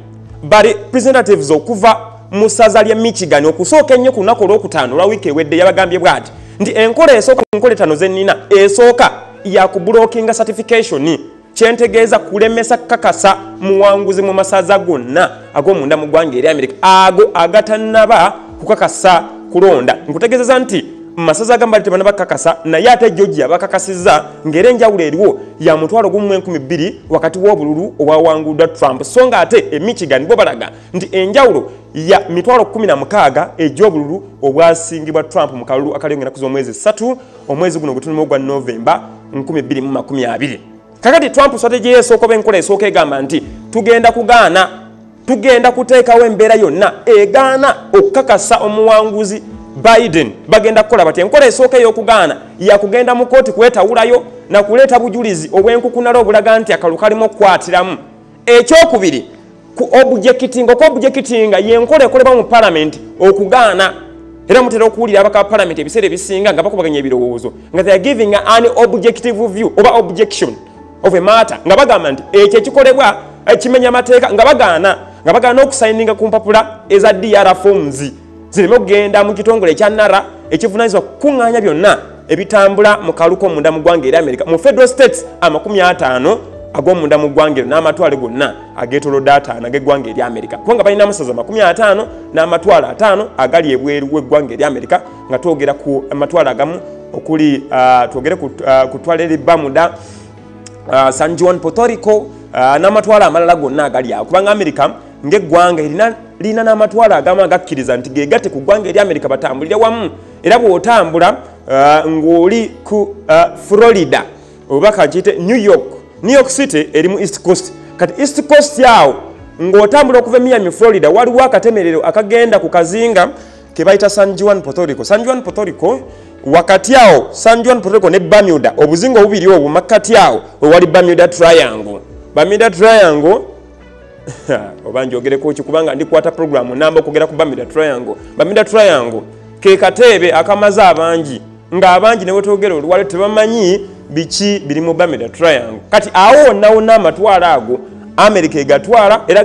ba representatives okuva mu ssaza ly'e Michigan okusooka ennyo ku lunaku olwokutaano olwa wiiki ewedde, yabagambye bw'ati nti enkola esooka ku nkola 5 ze nnina, esooka yakublockinga certification, kyentegeeza kulemesa kakasa muwanguzi mu masaza gonna ag'omunda mu ggwanga eri Amerika ago agatannaba kukakasa kulonda. Nkutegeezeza nti mu masaza agamu bali tebanaba kukakasa, naye ate Georgia bakakasizza, ng'era enjawulo eriwo ya 12,000 wakati w'obululu obwawanguddwa Trump, so nga ate e Michigan bo balaga nti enjawulo ya 16,000 egy'obululu obwasingibwa Trump mu kalulu akaliyo ng'ennaku z'omwezi 3 omwezi guno gwe ogwa Novemba 2020. Kakati Trump strategy ye esooka oba enkola esooka egamba nti tugenda kugaana, tugenda kuteekawo embeera yonna egaana okukakasa omuwanguzi Biden. Bagenda kukola bati: enkola esooka ey'okugaana yakugenda mu kooti kwetawulayo nakuleeta bujulizi obwenkukunala obulaga nti akalulu kalimu okukwatiramu. Ekyokubiri, ku objecting. Okuobjectinga yenkola ekolebwa mu palamenti okugaana, era mutera okuwulira abaka ba palamenti ebiseera ebisinga nga bakubaganya ebirowoozo nga they are giving an objective view oba objection of a matter, nga bagamba nti ekyo ekikolebwa kimenya amateeka, nga bagaana okusayininga ku mpapula eza DR forms zireme okugenda mu kitongole ekya NARA ekivunanyizibwa kukuŋŋaanya byonna ebitambula mu kalulu k'omunda mu ggwanga eri Amerika mu federal states 50 ag'omunda mu ggwanga eryo n'amatwale gonna ageetolodde 50 ag'eggwanga eri Amerika, kubanga balina amasaza 50 n'amatwale 50 agali ebweru w'eggwanga eri Amerika, nga twogera ku amatwale agamu okuli twogere ku ttwale eri Bermuda, San Juan, Puerto Rico, n'amatwale amalala gonna agali awo, kubanga Amerika ng'eggwanga lirina n'amatwale agamu agakkiriza nti gegatte ku ggwanga eri Amerika batambulire wamu. Era bw'otambula ng'oli ku Florida oba kakiyite New York, New York City eri mu East Coast. Kati East Coast awo ng'otambula okuva e Miami, Florida, waliwo akatemerero akagenda ku kazinga ke bayita San Juan, Puerto Rico. San Juan, Puerto Rico, wakati awo San Juan, Puerto Rico ne Bermuda, obuzinga obubiri obwo, makkati awo wewali Bermuda Triangle. Bermuda Triangle oba njogereko ki, kubanga ndikwata programu namba okwogera ku Bermuda Triangle. Bermuda Triangle ke kateebe akamaze abangi, ng'abangi ne wetwogera oluwale tebamanyi biki biri mu Bermuda Triangle. Kati awo wonna wonna amatwalo ago Amerika egatwala, era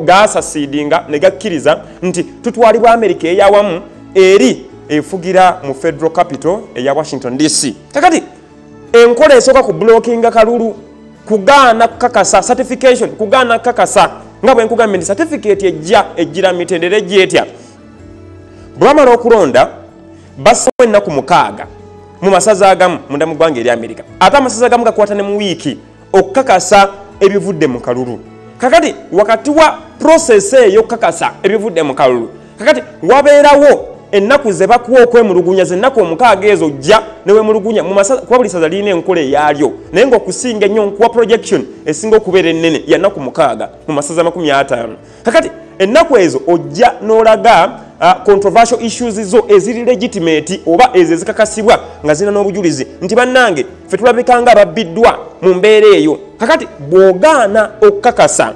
gasasiidinga ne gakkiriza nti tutwalibwa Amerika eyawamu eri efugira mu federal capital eya Washington DC. Kakati enkola esooka ku blockinga kalulu, kugaana kukakasa certification, kugaana kukakasa. Nga bwe nkugambye nti certificate ejja ejjira mitendera ejja etya. Bwe bamala okulonda bassawo ennaku 6 mu masaza agamu munda mu ggwanga erya Amerika, ate amasaza agamu gakwata ne mu wiiki okukakasa ebivudde mu kalulu. Kakati wakati wa process eyo okukakasa ebivudde mu kalulu, kakati wabeerawo ennaku ze bakuwa okwemulugunya, zennaku 6 ezo ojja ne weemulugunya mu masaza, kuba buli ssaza lirina enkola eyaalyo, naye ng'okusinga ennyo nkuwa projection esinga okubeera ennene ya nnaku 6 mu masaza 50. Kakati ennaku ezo ojja n'olaga controversial issues zo eziri legitimate oba ezo ezikakasibwa nga zirina n'obujulizi nti bannange ffe tulabika nga ababbiddwa mu mbeera eyo. Kakati bw'ogaana okukakasa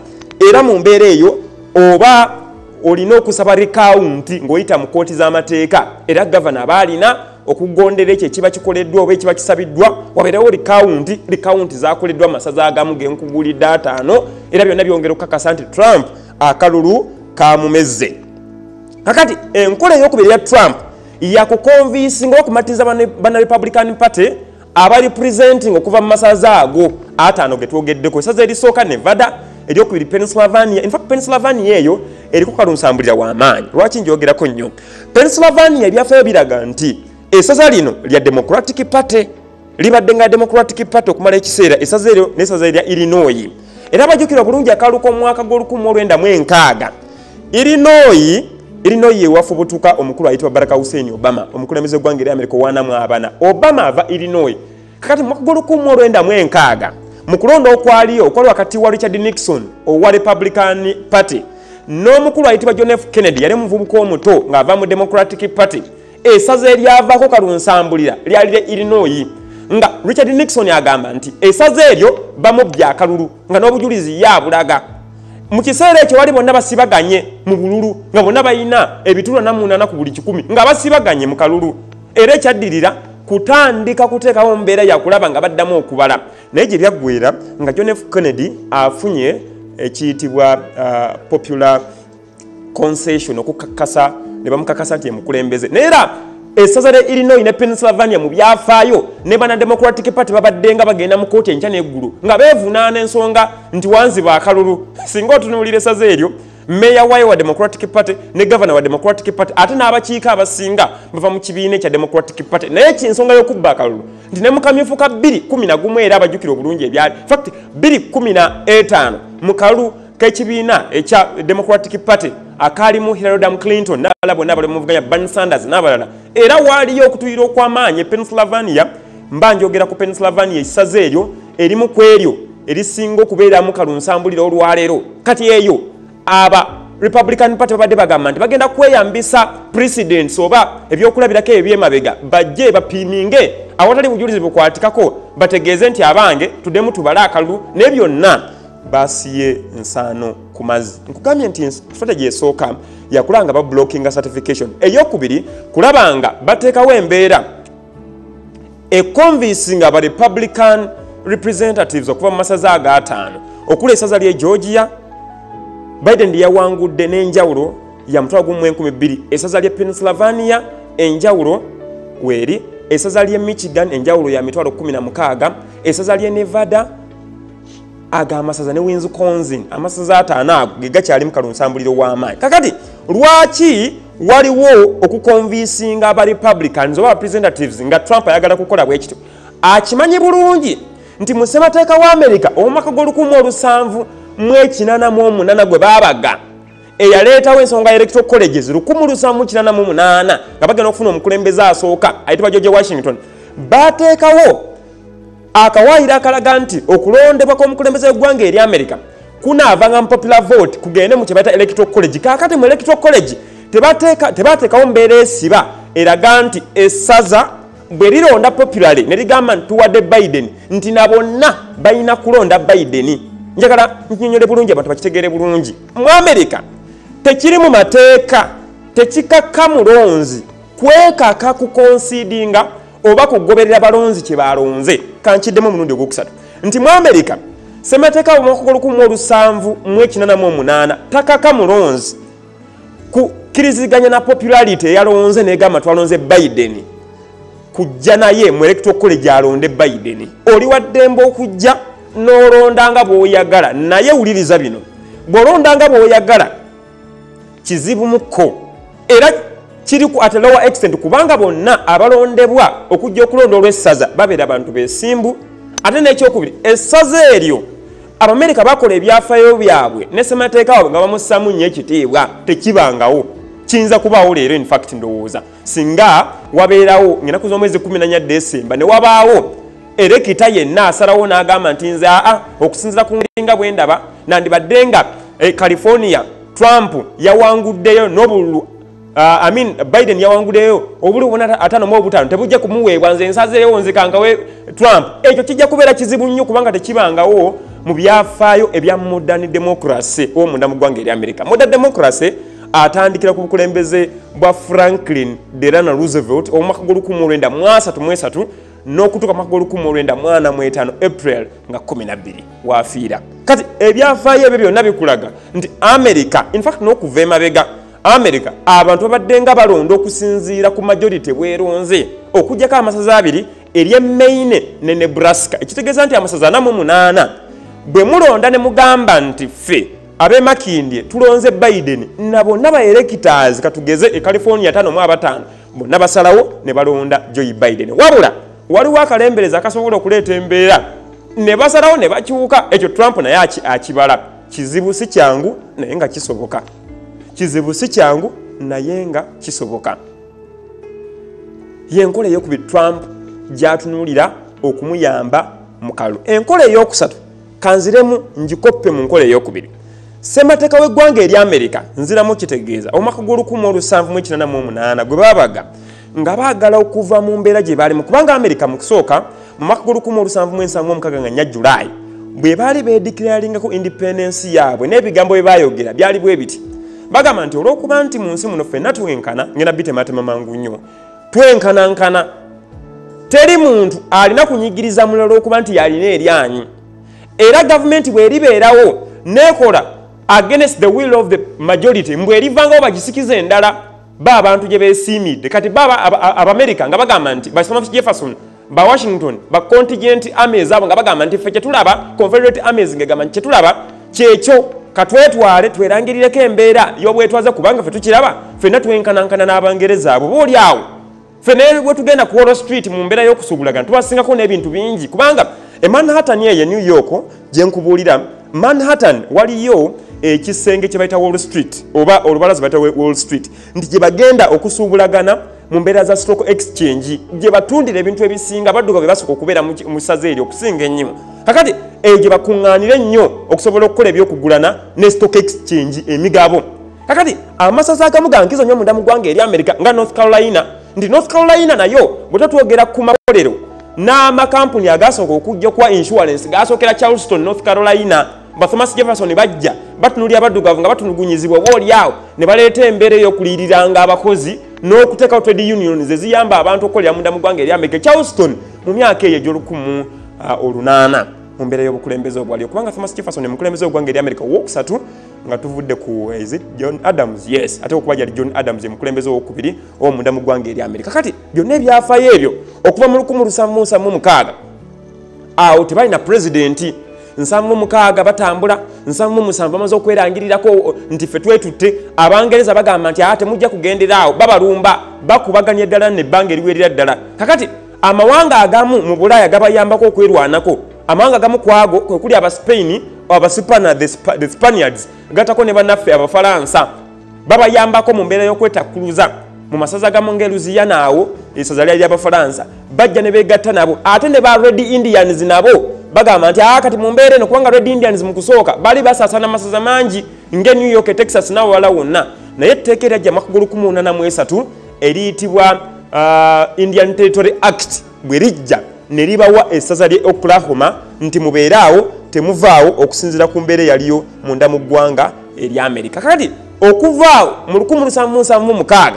era mu mbeera eyo oba olina okusaba recount ng'oyita mu kkooti z'amateeka, era gavana aba alina okugondera ekyo ekiba kikoleddwa oba ekiba kisabiddwa, wabeerewo recount. Recount zakoleddwa amasaza agamu ge nkugulidde 5, era byonna byongera okukakasa nti Trump akalulu kamumezze. Kakati enkola ey'okubiri ya Trump yakukonvinsinga okumatiza bana Republican Party abali presenting okuva mu masaza ago 5 ge twogeddeko. Essaza erisooka Nevada, eryokubiri Pennsylvania. In fact Pennsylvania eyo eriko kalunsambulira w'amaanyi. Lwaki njogerako nnyo Pennsylvania? Ebyafaayo biraga nti essaza lino lya Democratic Party, libadde nga Democratic Party okumala ekiseera, essaza eryo n'essaza erya Illinois. Era bajjukira bulungi akalulu k'omwaka gw'olukumi olwenda mu enkaaga, Illinois ewafubutuka omukulu ayitibwa Barack Hussein Obama, omukulembeze w'eggwanga erya Amerika owa 44. Obama ava Illinois. Kakati mu mwaka gw'olukumi olwenda mu enkaaga mu kulonda okwaliyo okwali wakati wa Richard Nixon owa Republican Party n'omukulu ayitibwa John F Kennedy, yali muvubuka omuto ng'ava mu Democratic Party, essaza eryavaako kalunsambulira lyali lya Illinois, nga Richard Nixon agamba nti essaza eryo bamubbye akalulu nga n'obujulizi yaabulaga. Mu kiseera ekyo bali bonna basibaganye mu bululu, nga bonna balina ebitulo 48 ku buli 100, nga basibaganye mu kalulu. Era ekyaddirira kutandika kuteekawo mbeera yakulaba nga baddamu okubala, naye gye byaggwera nga John F Kennedy afunye ekiyitibwa popular concession, okukakasa ne bamukakasa nti yemukulembeze. Naye era essaza lya Illinois ne Pennsylvania mu byafaayo ne bana Democratic Party babadde nga bagenda mu kooti enkya n'eggulu nga beevunaana ensonga nti wanziba akalulu. Singa otunuulira essaza eryo, meya waayo wa Democratic Party ne gavana wa Democratic Party, ate n'abakiiko abasinga bava mu kibiina ekya Democratic Party. Naye kinsonga y'okubba akalulu nti ne mu kamyufu ka 211, era abajjukira obulungi ebyali fact 215 mu kalulu k'ekibiina ekya Democratic Party akaalimu Hillary Rodham Clinton n'abalala bonna abali muvuganya, Bernie Sanders n'abalala, era waaliyo okutuyira okw'amaanyi e Pennsylvania. Mba njogera ku Pennsylvania, essaza eryo erimu ku eryo erisinga okubeeramu kalunsambulira olwaleero. Kati eyo aba Republican Party babadde bagamba nti bagenda kweyambisa precedents oba ebyokulabirako ebyemabega, bajje bapiiminge awatali bujulizi bukwatikako, bategeeze nti abange tuddemu tubale akalulu, naye byonna basiye nsaano ku mazzi. Nkugambye nti strategy esooka yakulaba nga bablockinga certification, eyokubiri kulaba nga bateekawo embeera econvincinga aba Republican representatives okuva mu masaza agaataano, okuli essaza ly'e Georgia Biden lye yawangudde n'enjawulo ya 12,000, essaza ly'e Pennsylvania enjawulo weeri, essaza ly'e Michigan enjawulo ya 16,000, essaza ly'e Nevada, ago amasaza ne Wisconsin. Amasaza 5 ago ge gakyalimu kalunsambuliro w'amaanyi. Kakati lwaki waliwo okuconvincinga aba Republicans oba representatives nga Trump ayagala kukola bwe kityo? Akimanyi bulungi nti mu ssemateeka wa Amerika omwaka gw'olukumi olusanvu mu ekinaana mu omunaana gwe baabaga eyaleetawo ensonga ya electoral colleges 1788 nga bagenda okufuna omukulembeze asooka ayitibwa George Washington, bateekawo akawaayiro akalaga nti okulondebwa kw'omukulembeze w'eggwanga eri Amerika kunaavanga mu popular vote kugende mu kye bayita electoral college. Kaakati mu electoral college tebateekawo mbeera esiba eraga nti essaza bwe lironda popularly ne ligamba nti tuwadde Biden, nti na bonna balina kulonda Biden. Njagala nnyonnyole bulungi abantu bakitegeere bulungi. Mu Amerika tekiri mu mateeka, tekikaka mulonzi kwekaka kuconcedinga oba kugoberera balonzi kye balonze. Kankiddemu omulundi ogwokusatu nti mu Amerika ssemateeka omwaka gw'olukumi olusanvu mu ekinaana mu omunaana takaka mulonzi kukkiriziganya na popularity eyalonze negamba twalonze Biden kujja naye mu electoral college alonde Biden. Oli waddembe okujja n'olonda nga bw'oyagala, naye wuliriza bino: Bw'olonda nga bw'oyagala kizibu mukko, era kiri ku at a lower extent, kubanga bonna abalondebwa okujja okulonda olw'essaza babeera bantu beesimbu. Ate n'ekyokubiri, essaza eryo Abamerika bakola ebyafaayo byabwe ne ssemateeka waabwe nga bamussaamu nnyo ekitiibwa, tekibangawo. Kiyinza kubaawo leero, in fact ndowooza singa wabeerawo ng'ennaku z'omwezi 14 Desemba ne wabaawo elector yenna asalawo n'agamba nti nze aa okusinziira ku ngeri nga bwe ndaba nandibadde nga California Trump yawanguddeyo n'obululu, I mean Biden yawanguddeyo obululu bwona 55 tebujja kumuweebwa, nze nsazeewo nzikangawe Trump. Ekyo kijja kubeera kizibu nnyo kubanga tekibangawo mu byafaayo ebya modern democracy omunda mu ggwanga erya America. Modern democracy atandikira ku bukulembeze bwa Franklin Delano Roosevelt omwaka gw'olukumi olwenda mu asatu mu esatu n'okutuuka mwaka gw'olukumi olwenda mu ana mu etaano April nga 12 waafiira. Kati ebyafaayo ebyo byonna bikulaga nti America, in fact n'okuva emabega America abantu babadde nga balonda okusinziira ku majority bweronze, okuggyako amasaza abiri ery'e Maine ne Nebraska, ekitegeeza nti amasaza 48 bwe mulonda ne mugamba nti ffe ab'e Makindye tulonze Biden, na bonna ba electors katugeze e California 55 bonna basalawo ne balonda Joe Biden. Wabula waliwo akalembereza akasobola okuleeta embeera ne basalawo ne bakyuka. Ekyo Trump naye akibala. Kizibu, si kyangu, naye nga kisoboka. Kizibu, si kyangu, naye nga kisoboka. Yenkola eyokubiri Trump gyatunuulira okumuyamba mu kalulu. Enkola eyokusatu kanziremu ngikoppe mu nkola eyokubiri. Ssemateeka w'eggwanga erya Amerika, nziramu kitegeeza, omwaka gw'olukumi olusanvu mu ekinaana mu omunaana gwe baabaga nga baagala okuva mu mbeera gye baalimu, kubanga Amerika mu kusooka mu mwaka gw'olukumi olusanvu mu ensanvu mu omukaaga nga 4 Julayi bwe baali beedeclaringako independence yaabwe, n'ebigambo bye baayogera byali bwe biti. Bagamba nti olw'okuba nti mu nsi muno ffenna twenkana, ngenda bitematema mangu nnyo, twenkanankana, teri muntu alina kunyigiriza mulala okuba nti yalina eryanyi, era gavumenti bw'eribeerawo neekola against the will of the majority, mbwe erivangawo bagisikiza endala ba abantu gye beesiimidde. Kati ba Abamerika nga bagamba nti ba Thomas Jefferson, ba Washington, ba contingent armies abo nga bagamba nti ffe kyetulaba, Confederate armies ngegamba nti kyetulaba kyekyo, katwetwale twerangirireko embeera y'obwetwaze kubanga ffe tukiraba ffenna twenkanankana n'Abangereza abo. Oba oli awo ffe ne bwe tugenda ku Wall Street mu mbeera y'okusuubulagana tubasingako n'ebintu bingi, kubanga e Manhattan eyo e New York gye nkubuulira, Manhattan waliyo ekisenge kye bayita Wall Street oba olubalaza bayita Wall Street, nti gye bagenda okusuubulagana mu mbeera za stock exchange, gye batundira ebintu ebisinga. Badduka be basooka okubeera mu ssaza eryo okusinga ennyo. Kakati eyo gye bakuŋŋaanira ennyo okusobola okukola ebyokugulana ne stock exchange, emigabo. Kakati amasaza agamu gankizo nnyo munda mu ggwanga eri America nga North Carolina, nti North Carolina nayo bwe tatwogera ku makolero n'amakampuni agasooka okujja okuwa insurance gasookera Charleston, North Carolina. Ba Thomas Jefferson bajja batunulira abaddugavu nga batulugunyizibwa, oba oli awo ne baleeta embeera ey'okuliyiriranga abakozi n'okuteekawo trade unions eziyamba abantu okukolera munda mu ggwanga eri America. Charleston mu myaka eyo egy'olukumu olunaana mu mbeera y'obukulembeze obwaliyo, kubanga Thomas Jefferson omukulembeze w'eggwanga eri America owokusatu nga tuvudde ku, is it John Adams? Yes, ate okuba gyali John Adams ye mukulembeze owokubiri owomunda mu ggwanga eri America. Kati byonna ebyafaayo ebyo okuva mu 1776 awo tebalina pulezidenti, 76 batambula, 77 bamaze okwerangirirako nti ffe twetutte. Abangereza bagamba nti aa temujja kugendera awo, babalumba, bakubaganya ddala nebbanga eriwerera ddala. Kakati amawanga agamu mu Bulaaya gabayambako okwerwanako. Amawanga agamu kwago kwekuli Abaspain, Abasipana, the Spaniards, gatako ne bannaffe Abafalansa babayambako mu mbeera y'okwetakkuluza mu masaza gamu nga Louisiana, awo essaza lyali ly'Abafalansa, bajja ne beegatta nabo. Ate ne ba Red Indians nabo bagamba nti aa kati mu mbeera eno, kubanga Red Indians mu kusooka baali basaasaana amasaza mangi nga New York, Texas n'awalala wonna, naye etteeka eryajja mwaka gw'olukumi eriyitibwa Indian Territory Act bwe lijja ne libawa essaza ly'e Oklahoma nti mubeere awo temuvaawo, okusinziira ku mbeera eyaliyo munda mu ggwanga erya Amerika. Kakati okuvaawo mu 1776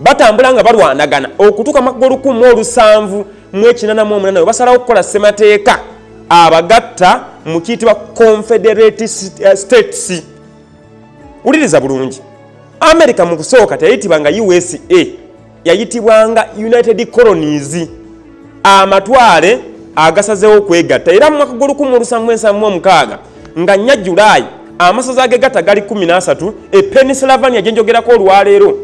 batambula nga balwanagana okutuuka mwaka gw'olukumi olusanvu mu ekinaana mu omunaana we basalawo okukola ssemateeka abagatta mu kiyitibwa Confederate States. Wuliriza bulungi, America mu kusooka teyayitibwanga USA, yayitibwanga United Colonies, amatwale agasazeewo okwegatta. Era mu mwaka gw'olukumi olusanvu ensanvu omukaaga nga 4 Julayi Amasaza agegatta gali 13. E Pennsylvania gye njogerako olwaleero,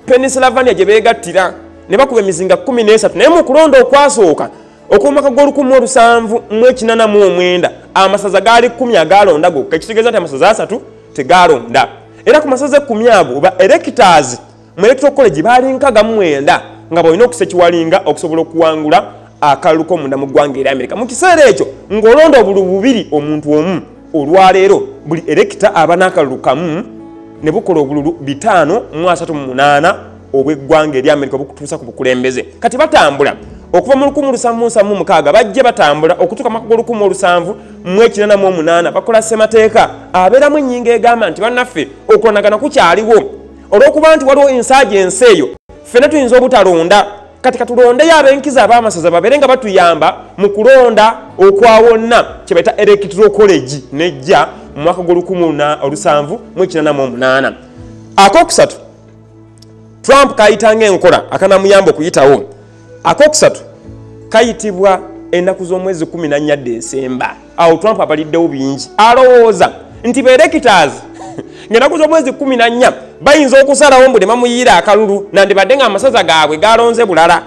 Pennsylvania gye beegattira ne bakuba emizinga 13, naye mu kulonda okwasooka okw'omwaka gw'o1789 amasaza gaali 10 agalonda gokka, ekitegeeza nti amasaza 3 tegalonda. Era ku masaza 10 ago ba electors mu electoral college baali 69 nga balina okusekiwalinga okusobola okuwangula akalulu k'omunda mu ggwanga erya Amerika. Mu kiseera ekyo ng'olonda obululu bubiri omuntu omu. Olwaleero buli elector aba n'akalulu kamu ne bukola obululu 538 obw'eggwanga erya Amerika obukutuusa ku bukulembeze. Kati batambula okuva mu 1776, bajje batambula okutuuka mu mwaka gw'o1788, bakola ssemateeka abeeramu ennyingo egamba nti bannaffe okulwanagana kukyaliwo olw'okuba nti waliwo insurgency eyo, ffenna tuyinza obutalonda. Kati katulondeyo ab'enkizo ab'amasaza babeere nga batuyamba mu kulonda okwawonna kye bayita electoral college, nejja mu mwaka gw'o1788. Akokusatu Trump kayitanga enkola akanamuyamba okuyitawo. Akokusatu kayitibwa ennaku z'omwezi 14 Desemba. Awo Trump abaliddewo bingi, alowooza nti ba electors ng'ennaku z'omwezi 14 bayinza okusalawo mbu ne bamuyiira akalulu, nandibadde nga amasaza gaabwe galonze bulala.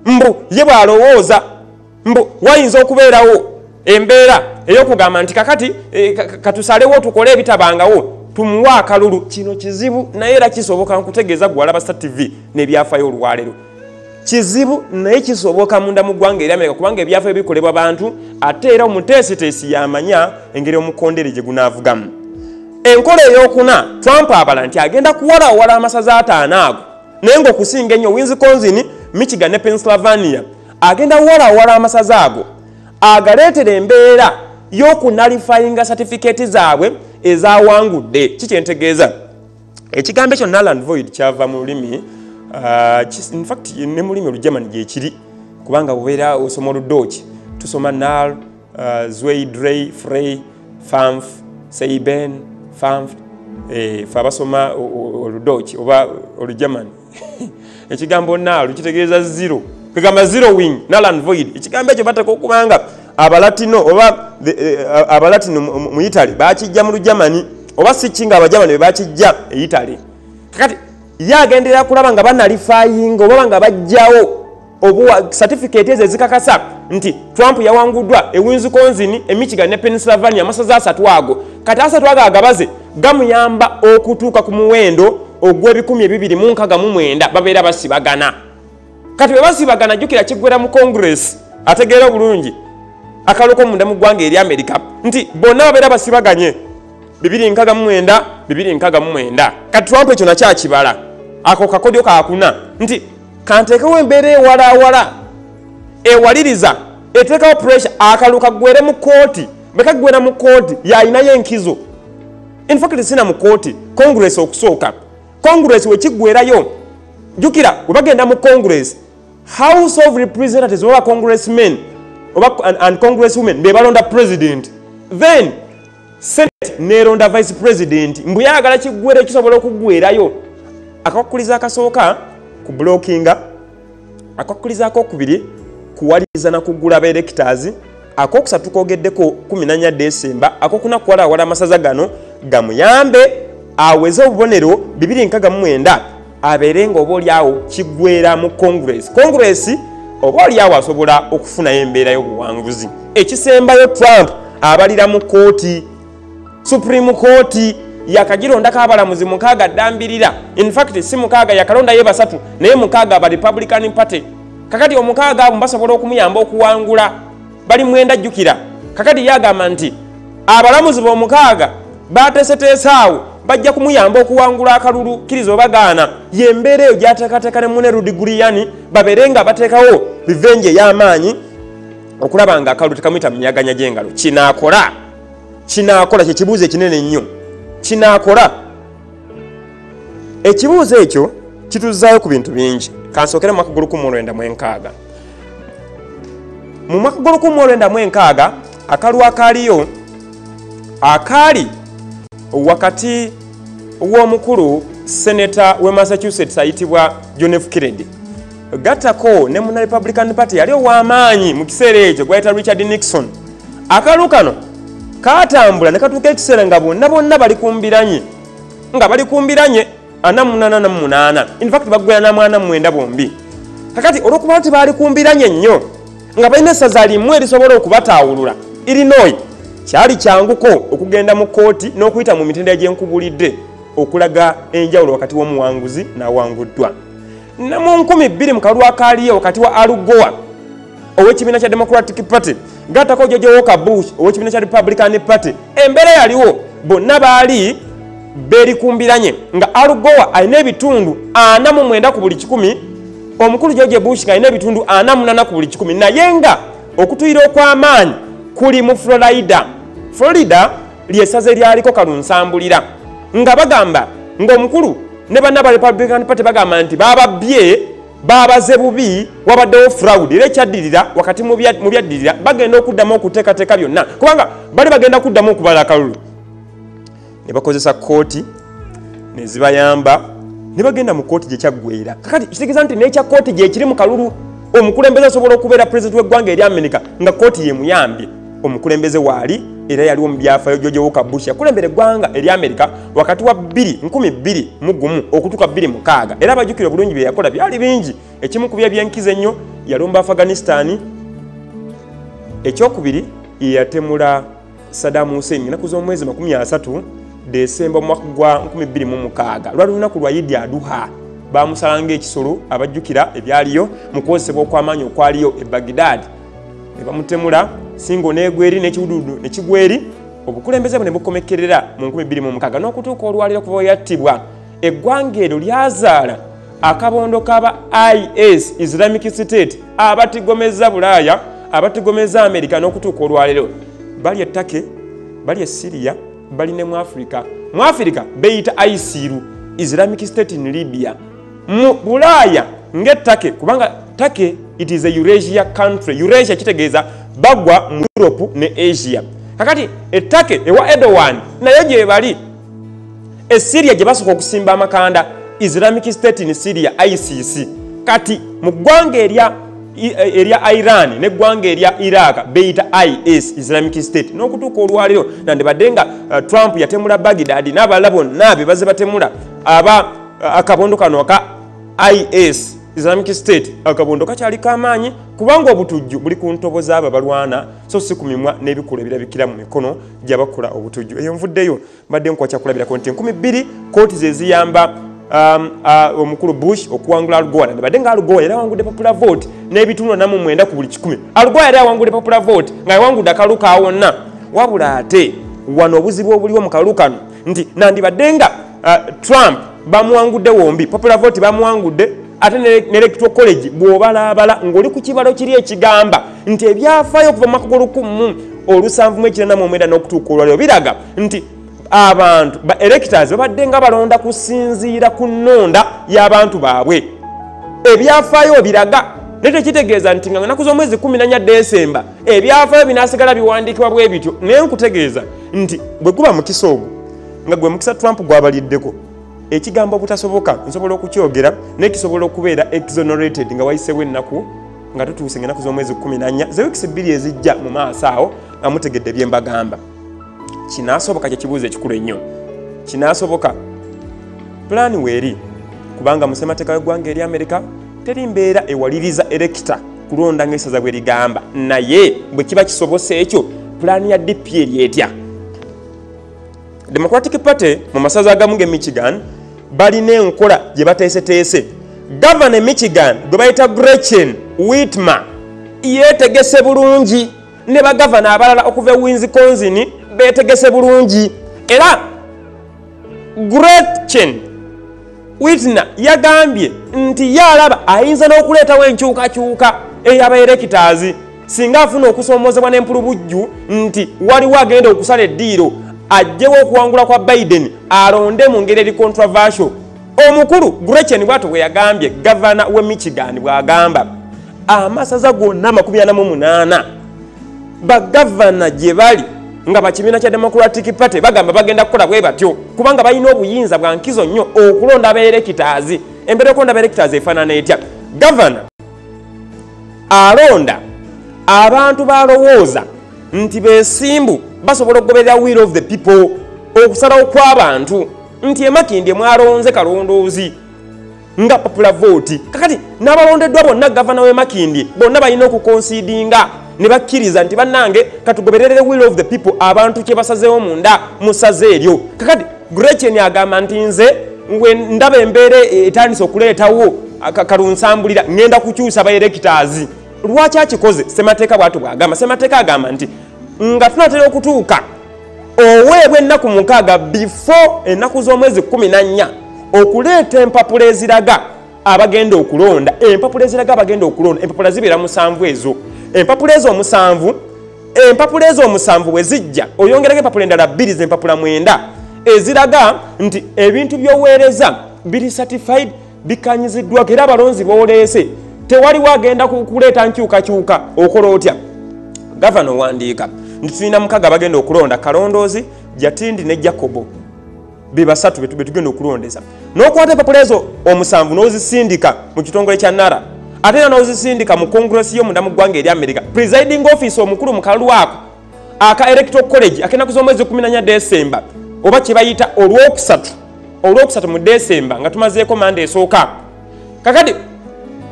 Mbu ye bw'alowooza mbu wayinza okubeerawo embeera ey'okugamba nti kakati katusalewo tukole ebitabangawo tumuwe akalulu. Kino kizibu naye era kisoboka. Nkutegeeza gwe alaba Star TV n'ebyafaayo olwaleero, kizibu naye kisoboka munda mu ggwanga erya Amerika, kubanga ebyafaayo bikolebwa bantu, ate era omuteesiteesi yamanya engeri omukondere gye gunaavugamu. Enkola ey'okuna, Trump abala nti agenda kuwalawala amasaza 5 ago, naye ng'okusinga ennyo Wisconsin, Michigan ne Pennsylvania. Agenda kuwalawala amasaza ago agaleetera embeera y'okunullifyinga satifikeeti zaabwe ezawangudde. Kikyentegeeza ekigambo ekyo null and void kyava mu lulimi, in fact ne mu lulimi Olugermany gyekiri, kubanga bubeera osoma Oludooki tusoma null, zwei, drei, frei, fünf, sieben, fünf. Fe abasoma Oludooki oba Olugermany, ekigambo null kitegeeza zero, kegamba zeroing, null and void. Ekigambo ekyo bateeka okubanga Abalatino oba Abalatino mu Italy bakijja mu Lugermany, oba si ki nga Abagermany be bakijja e Italy. Kakati ye agenderera kulaba nga banullifyinga oba nga bajjawo obuwa certificate ezo ezikakasa nti Trump yawanguddwa e Wisconsin, e Michigan ne Pennsylvania, amasaza 3 ago. Kati 3 ago agabaze gamuyamba okutuuka ku muwendo ogw'e2269, babeera basibagana. Kati bwe basibagana, jjukira kiggwera mu Congress. Ategeera obulungi akalulu k'omunda mu ggwanga erya Amerika nti bonna babeera basibaganye 269 269. Kati Trump ekyo nakyakibala, ako kakodyo kakuna nti kanteekewo embeera ewalawala ewaliriza eteekawo pressure, akalulu kaggwere mu kooti. Bwe kaggwera mu kooti yalinayo enkizo. In fact sina mu kooti, Congress okusooka. Congress wekiggwerayo, jjukira bwe bagenda mu Congress, House of Representatives oba congressmen oba and congresswomen be balonda president, then Senate neeronda vice president. Mbu yagala kiggwere kisobola okuggwerayo. Akakukuliza akasooka ku blockinga, akakukuliza akokubiri kuwaliriza na kugula ba electors, akokusatu kogeddeko 14 Desemba, akokuna kuwalawala amasaza gano gamuyambe aweze obubonero 269, abeere nga oba oliawo kiggwera mu Congress. Congress oba oliawo asobola okufunayo embeera y'obuwanguzi. Ekisembayo, Trump abalira mu kooti, Supreme Court yakagirondako abalamuzi 6 ddambirira. In fact si 6, yakalondayo 3, naye 6 aba Republican Party. Kakati 6 abo basobola okumuyamba okuwangula, bali 9 jjukira. Kakati yagamba nti abalamuzi b'6 bateeseteese awo bajja kumuyamba okuwangula akalulu, kkiriza obagaana. Yembeera eyo gy'ateekateeka ne munne Rudy Giuliani, babeere nga bateekawo revenge ey'amaanyi okulaba nga akalulu tekamuyita mu myaganya gy'engalo. Kinaakola? Kinaakola kyekibuuzo ekinene ennyo. Kinaakola? Ekibuuzo ekyo kituzaayo ku bintu bingi. Kansookere mu mwaka gw'o1960. Mu mwaka gw'o1960 akalulu akaaliyo akaali wakati w'omukulu seneta w'e Massachusetts ayitibwa John F. Kennedy, gattako ne muna Republican Party yali ow'amaanyi mu kiseera ekyo gwayita Richard Nixon. Akalulu kano Katambula ne katuuka ekiseera nga bonna bonna bali kumbiranye, nga bali kumbiranye 48 8. In fact baggwera na 49 bombi. Kakati olw'okuba nti baali kumbiranye nnyo nga balina essaza limu erisobola okubataawulula, Illinois, kyali kyanguko okugenda mu kkooti n'okuyita mu mitendera gy'enkubulidde okulaga enjawulo wakati w'omuwanguzi n'awanguddwa. Ne mu 2000 mu kalulu akaaliyo wakati wa Al Gore ow'ekibiina kya Democratic Party gattako George Walker Bush ow'ekibiina kya Republican Party, embeera yaliwo bonna baali beerikumbiranye nga Al Gore alina ebitundu 49 ku buli 100, omukulu George Bush ng'alina ebitundu 48 ku buli 100, naye nga okutuyira okw'amaanyi kuli mu Florida. Florida ly'essaza eryaliko kalunsambulira, nga bagamba ng'omukulu ne banna ba Republican Party bagamba nti bababbye, babaze bubi, wabaddewo fraud. Era ekyaddirira wakati mu byaddirira bagenda okuddamu okuteekateeka byonna, kubanga bali bagenda kuddamu okubala akalulu. Ne bakozesa kkooti ne zibayamba ne bagenda mu kkooti gye kyaggweera. Kakati kitegeeza nti n'ekya kkooti gye kiri mu kalulu, omukulembeze asobola okubeera pulezidenti w'eggwanga erya Amerika nga kkooti ye muyambye. Omukulembeze waali era yaliwo mu byafaayo George Walker Bush yakulembera eggwanga erya Amerika wakati wa 2001 okutuuka 2006. Era abajjukira obulungi bye yakola byali bingi. Ekimu ku bye ebyenkizo ennyo, yalumba Afghanistan. Ekyokubiri, ye yatemula Saddam Hussein ennaku z'omwezi 30 Desemba omwaka gwa 2006. Lwali lunaku lwa Idi Aduha, bamusalanga ekisolo. Abajjukira ebyaliyo mu kwozesebwa okw'amaanyi okwaliyo e Baghdad, ne bamutemula singo n'egweri n'ekiwududu ne kigweri. Obukulembeze bwe ne bukomekkerera mu 2006 n'okutuuka olwaliro kuva we yattibwa. Eggwanga eryo lyazaala akabondo k'aba IS, Islamic State, abatigomeza Bulaaya, abatigomeza Amerika n'okutuuka olwaleero. Bali e Turkey, bali e Syria, bali ne mu Africa. Mu Africa beeyita ISIL, Islamic State in Libya. Mu Bulaaya ng'e Turkey, kubanga Turkey it is a Eurasia country. Eurasia kitegeeza bagwa mu Europe ne Asia. Kakati e Turkey ewa Erdogan nayo gye bali. E Syria gye basooka okusimba amakanda, Islamic State in Syria, ICC. Kati mu ggwanga erya Iran n'eggwanga erya Iraq beyita IS, Islamic State, n'okutuuka olwaleero. Nandibadde nga Trump yatemula Baghdad n'abalala bonna be bazze batemula aba akabondo kano aka IS, Islamic State. Akabondo kakyali kamaanyi kubanga obutujju buli ku ntobo z'abo balwana, so si ku mimwa n'ebikolwa ebirabikira mu mikono gy'abakola obutujju. Eyo nvuddeyo, mbadde nkuwa kyakulabirako nti 2000 kooti ze ziyamba omukulu Bush okuwangula Al Gore. Nandibadde nga Al Gore yali awangudde popular vote n'ebitundu 49 ku buli 100. Al Gore yali awangudde popular vote nga yawangudde akalulu ka wonna. Wabula ate wano obuzibu obuliwo mu kalulu kano nti nandibadde nga Trump bamuwangudde wombi, popular vote bamuwangudde, ate ne Electoral College. Bw'obalaabala ng'oli ku kibalo kiri ekigamba nti ebyafaayo okuva mu mwaka gw'olukumi olusanvu mu ekyenda mu mwenda n'okutuuka olwaleero biraga nti abantu ba electors babadde nga balonda kusinziira ku nnonda y'abantu baabwe. Ebyafaayo biraga, naye tekitegeeza nti nga nnaku z'omwezi 14 Desemba ebyafaayo binaasigala biwandiikibwa bwe bityo. Naye nkutegeeza nti bwe guba mukisa ogwo nga gwe mukisa Trump gw'abaliddeko, ekigambo obutasoboka nsobola okukyogera, naye kisobola okubeera exonerated nga wayiseewo ennaku, nga tutuuse nga ennaku z'omwezi 14 ze wiikisi 2 ezijja mu maaso awo, nga mutegedde bye mbagamba. Kinaasoboka? Kyekibuuzo ekikulu ennyo. Kinaasoboka? Pulaani weeri, kubanga mu ssemateeka w'eggwanga eri Amerika teri mbeera ewaliriza elector kulonda ng'essaza bwe ligamba. Naye bwe kiba kisobose ekyo, pulaani ya DP eri etya? Democratic Party mu masaza agamu ge Michigan balina enkola gye bateeseteese. Gavana e Michigan gwe bayita Gretchen Whitmer yeetegese bulungi, ne bagavana abalala okuva e Wisconsin beetegese bulungi. Era Gretchen Whitmer yagambye nti ye alaba ayinza n'okuleetawo enkyukakyuka ey'aba electors singa afuna okusoomozebwa n'empulubujju nti waliwo agenda okusala eddiiro ajjewo okuwangula kwa Biden, alonde mu ngeri eri controversial. Omukulu Gretchen bwatyo bwe yagambye, gavana we Michigan bw'agamba amasaza gonna 48 bagavana gye bali nga bakibiina kya Democratic Party bagamba bagenda kukola bwe batyo, kubanga balina obuyinza bwa nkizo nnyo okulonda aba electors. Embeera y'okulonda aba electors efaanana etya? Gavana alonda abantu balowooza nti beesimbu. Basobola okugoberera will of the people, okusalawo kw'abantu nti emakindye mwalonze kalondoozi nga popular vote. Kakati n'abalondeddwa bonna gavana w'e Makindye bonna balina okukonsidinga ne bakkiriza nti bannange katugoberere will of the people, abantu kye basazeewo munda mu ssaza eryo. Kakati Gretchen agamba nti nze ndaba embeera etandise okuleetawo kalunsambulira, ngenda kukyusa ba electors. Lwaki akikoze? Ssemateeka bw'atyo bw'agamba. Ssemateeka agamba nti nga tunatera okutuuka oweebwa ennaku 6 before ennaku z'omwezi 14 okuleeta empapula eziraga abagenda okulonda. Empapula eziraga abagenda okulonda, empapula zibeera 7 ezo. Empapula ezo 7, empapula ezo 7 bwe zijja oyongerako empapula endala 2 z'empapula 9 eziraga nti ebintu by'oweereza biri certified, bikanyiziddwako era abalonzi b'oleese tewaliwo agenda kuleeta nkyukakyuka. Okola otya? Gavana owandiika nti tulina 6 abagenda okulonda: Kalondoozi, Jatindi ne Jacobo, be basatu betugenda okulondesa. N'okwata empapula ezo 7 n'ozisindika mu kitongole kya NARA, ate era n'ozisindika mu Congress y'omunda mu ggwanga eri America. Presiding officer omukulu mu kalulu ako aka Electoral College ak'ennaku z'omwezi 14 December, oba kye bayita olwokusatu mu December nga tumazeeko manda esooka. Kakati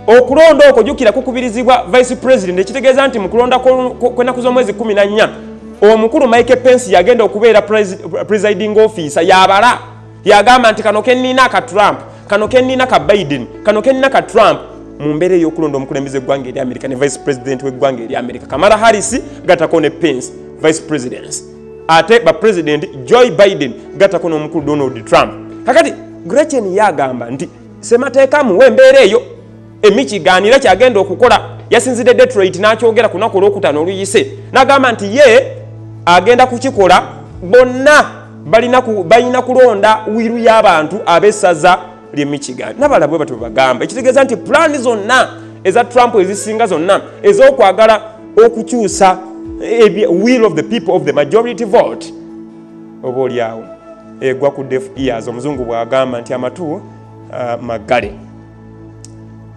okulonda okwo jjukira kukubirizibwa vice president, ekitegeeza nti mu kulonda kw'ennaku z'omwezi 14 omukulu Mike Pence yagenda okubeera presiding officer. Yabala yagamba nti kano kennina ka Trump, kano kennina ka Biden, kano kennina ka Trump mu mbeera ey'okulonda omukulembeze w'eggwanga eri America ne vice president w'eggwanga eri America Kamala Harris gattako ne Pence vice presidents, ate ba president Joe Biden gattako n'omukulu Donald Trump. Kakati Gretchen yagamba nti ssemateeka muwe embeera eyo Emichigan era kyagenda okukola. Yasinzidde Detroit n'akyogera ku lunaku olwokutaano oluyise, n'agamba nti ye agenda kukikola. Bonna balina kulonda wiru y'abantu ab'essaza ly'e Michigan. N'abalala bwe batyo bagamba, ekitegeeza nti pulaani zonna eza Trump ezisinga zonna ez'okwagala okukyusa will of the people of the majority vote oba oliawo egwa ku deaf ears. Omuzungu bw'agamba nti amatu maggale.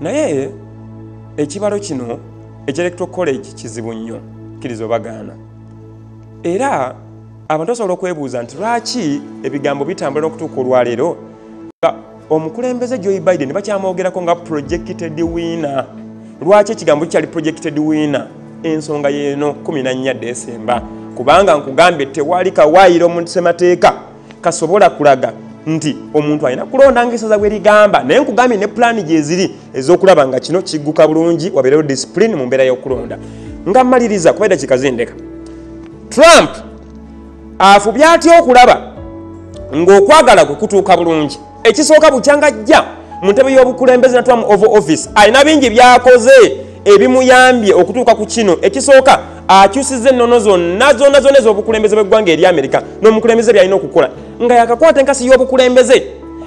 Naye ekibalo kino eky'Electoral College kizibu nnyo, kkiriza obagaana. Era abantu basobola okwebuuza nti lwaki ebigambo bitambula n'okutuuka olwaleero nga omukulembeze Joe Biden bakyamwogerako nga projected winner. Lwaki ekigambo kikyali projected winner? Ensonga y'eno 14 December, kubanga nkugambye tewali kawaayiro mu ssemateeka kasobola kulaga nti omuntu alina kulonda ng'essaza bwe ligamba. Naye nkugambye ne pulaani gye ziri ez'okulaba nga kino kigguka bulungi, wabeerewo discipline mu mbeera y'okulonda. Nga mmaliriza kuba eddakiika zindeka, Trump afubye atya okulaba ng'okwagala kwe kutuuka bulungi? Ekisooka, bukyanga ajja mu ntebe y'obukulembeze natula mu Oval Office, alina bingi by'akoze ebimuyambye okutuuka ku kino. Ekisooka, akyusizza ennono zonna zonna zonna ez'obukulembeze bw'eggwanga eri Amerika n'omukulembeze by'alina okukola. Nga yakakwata enkasi y'obukulembeze,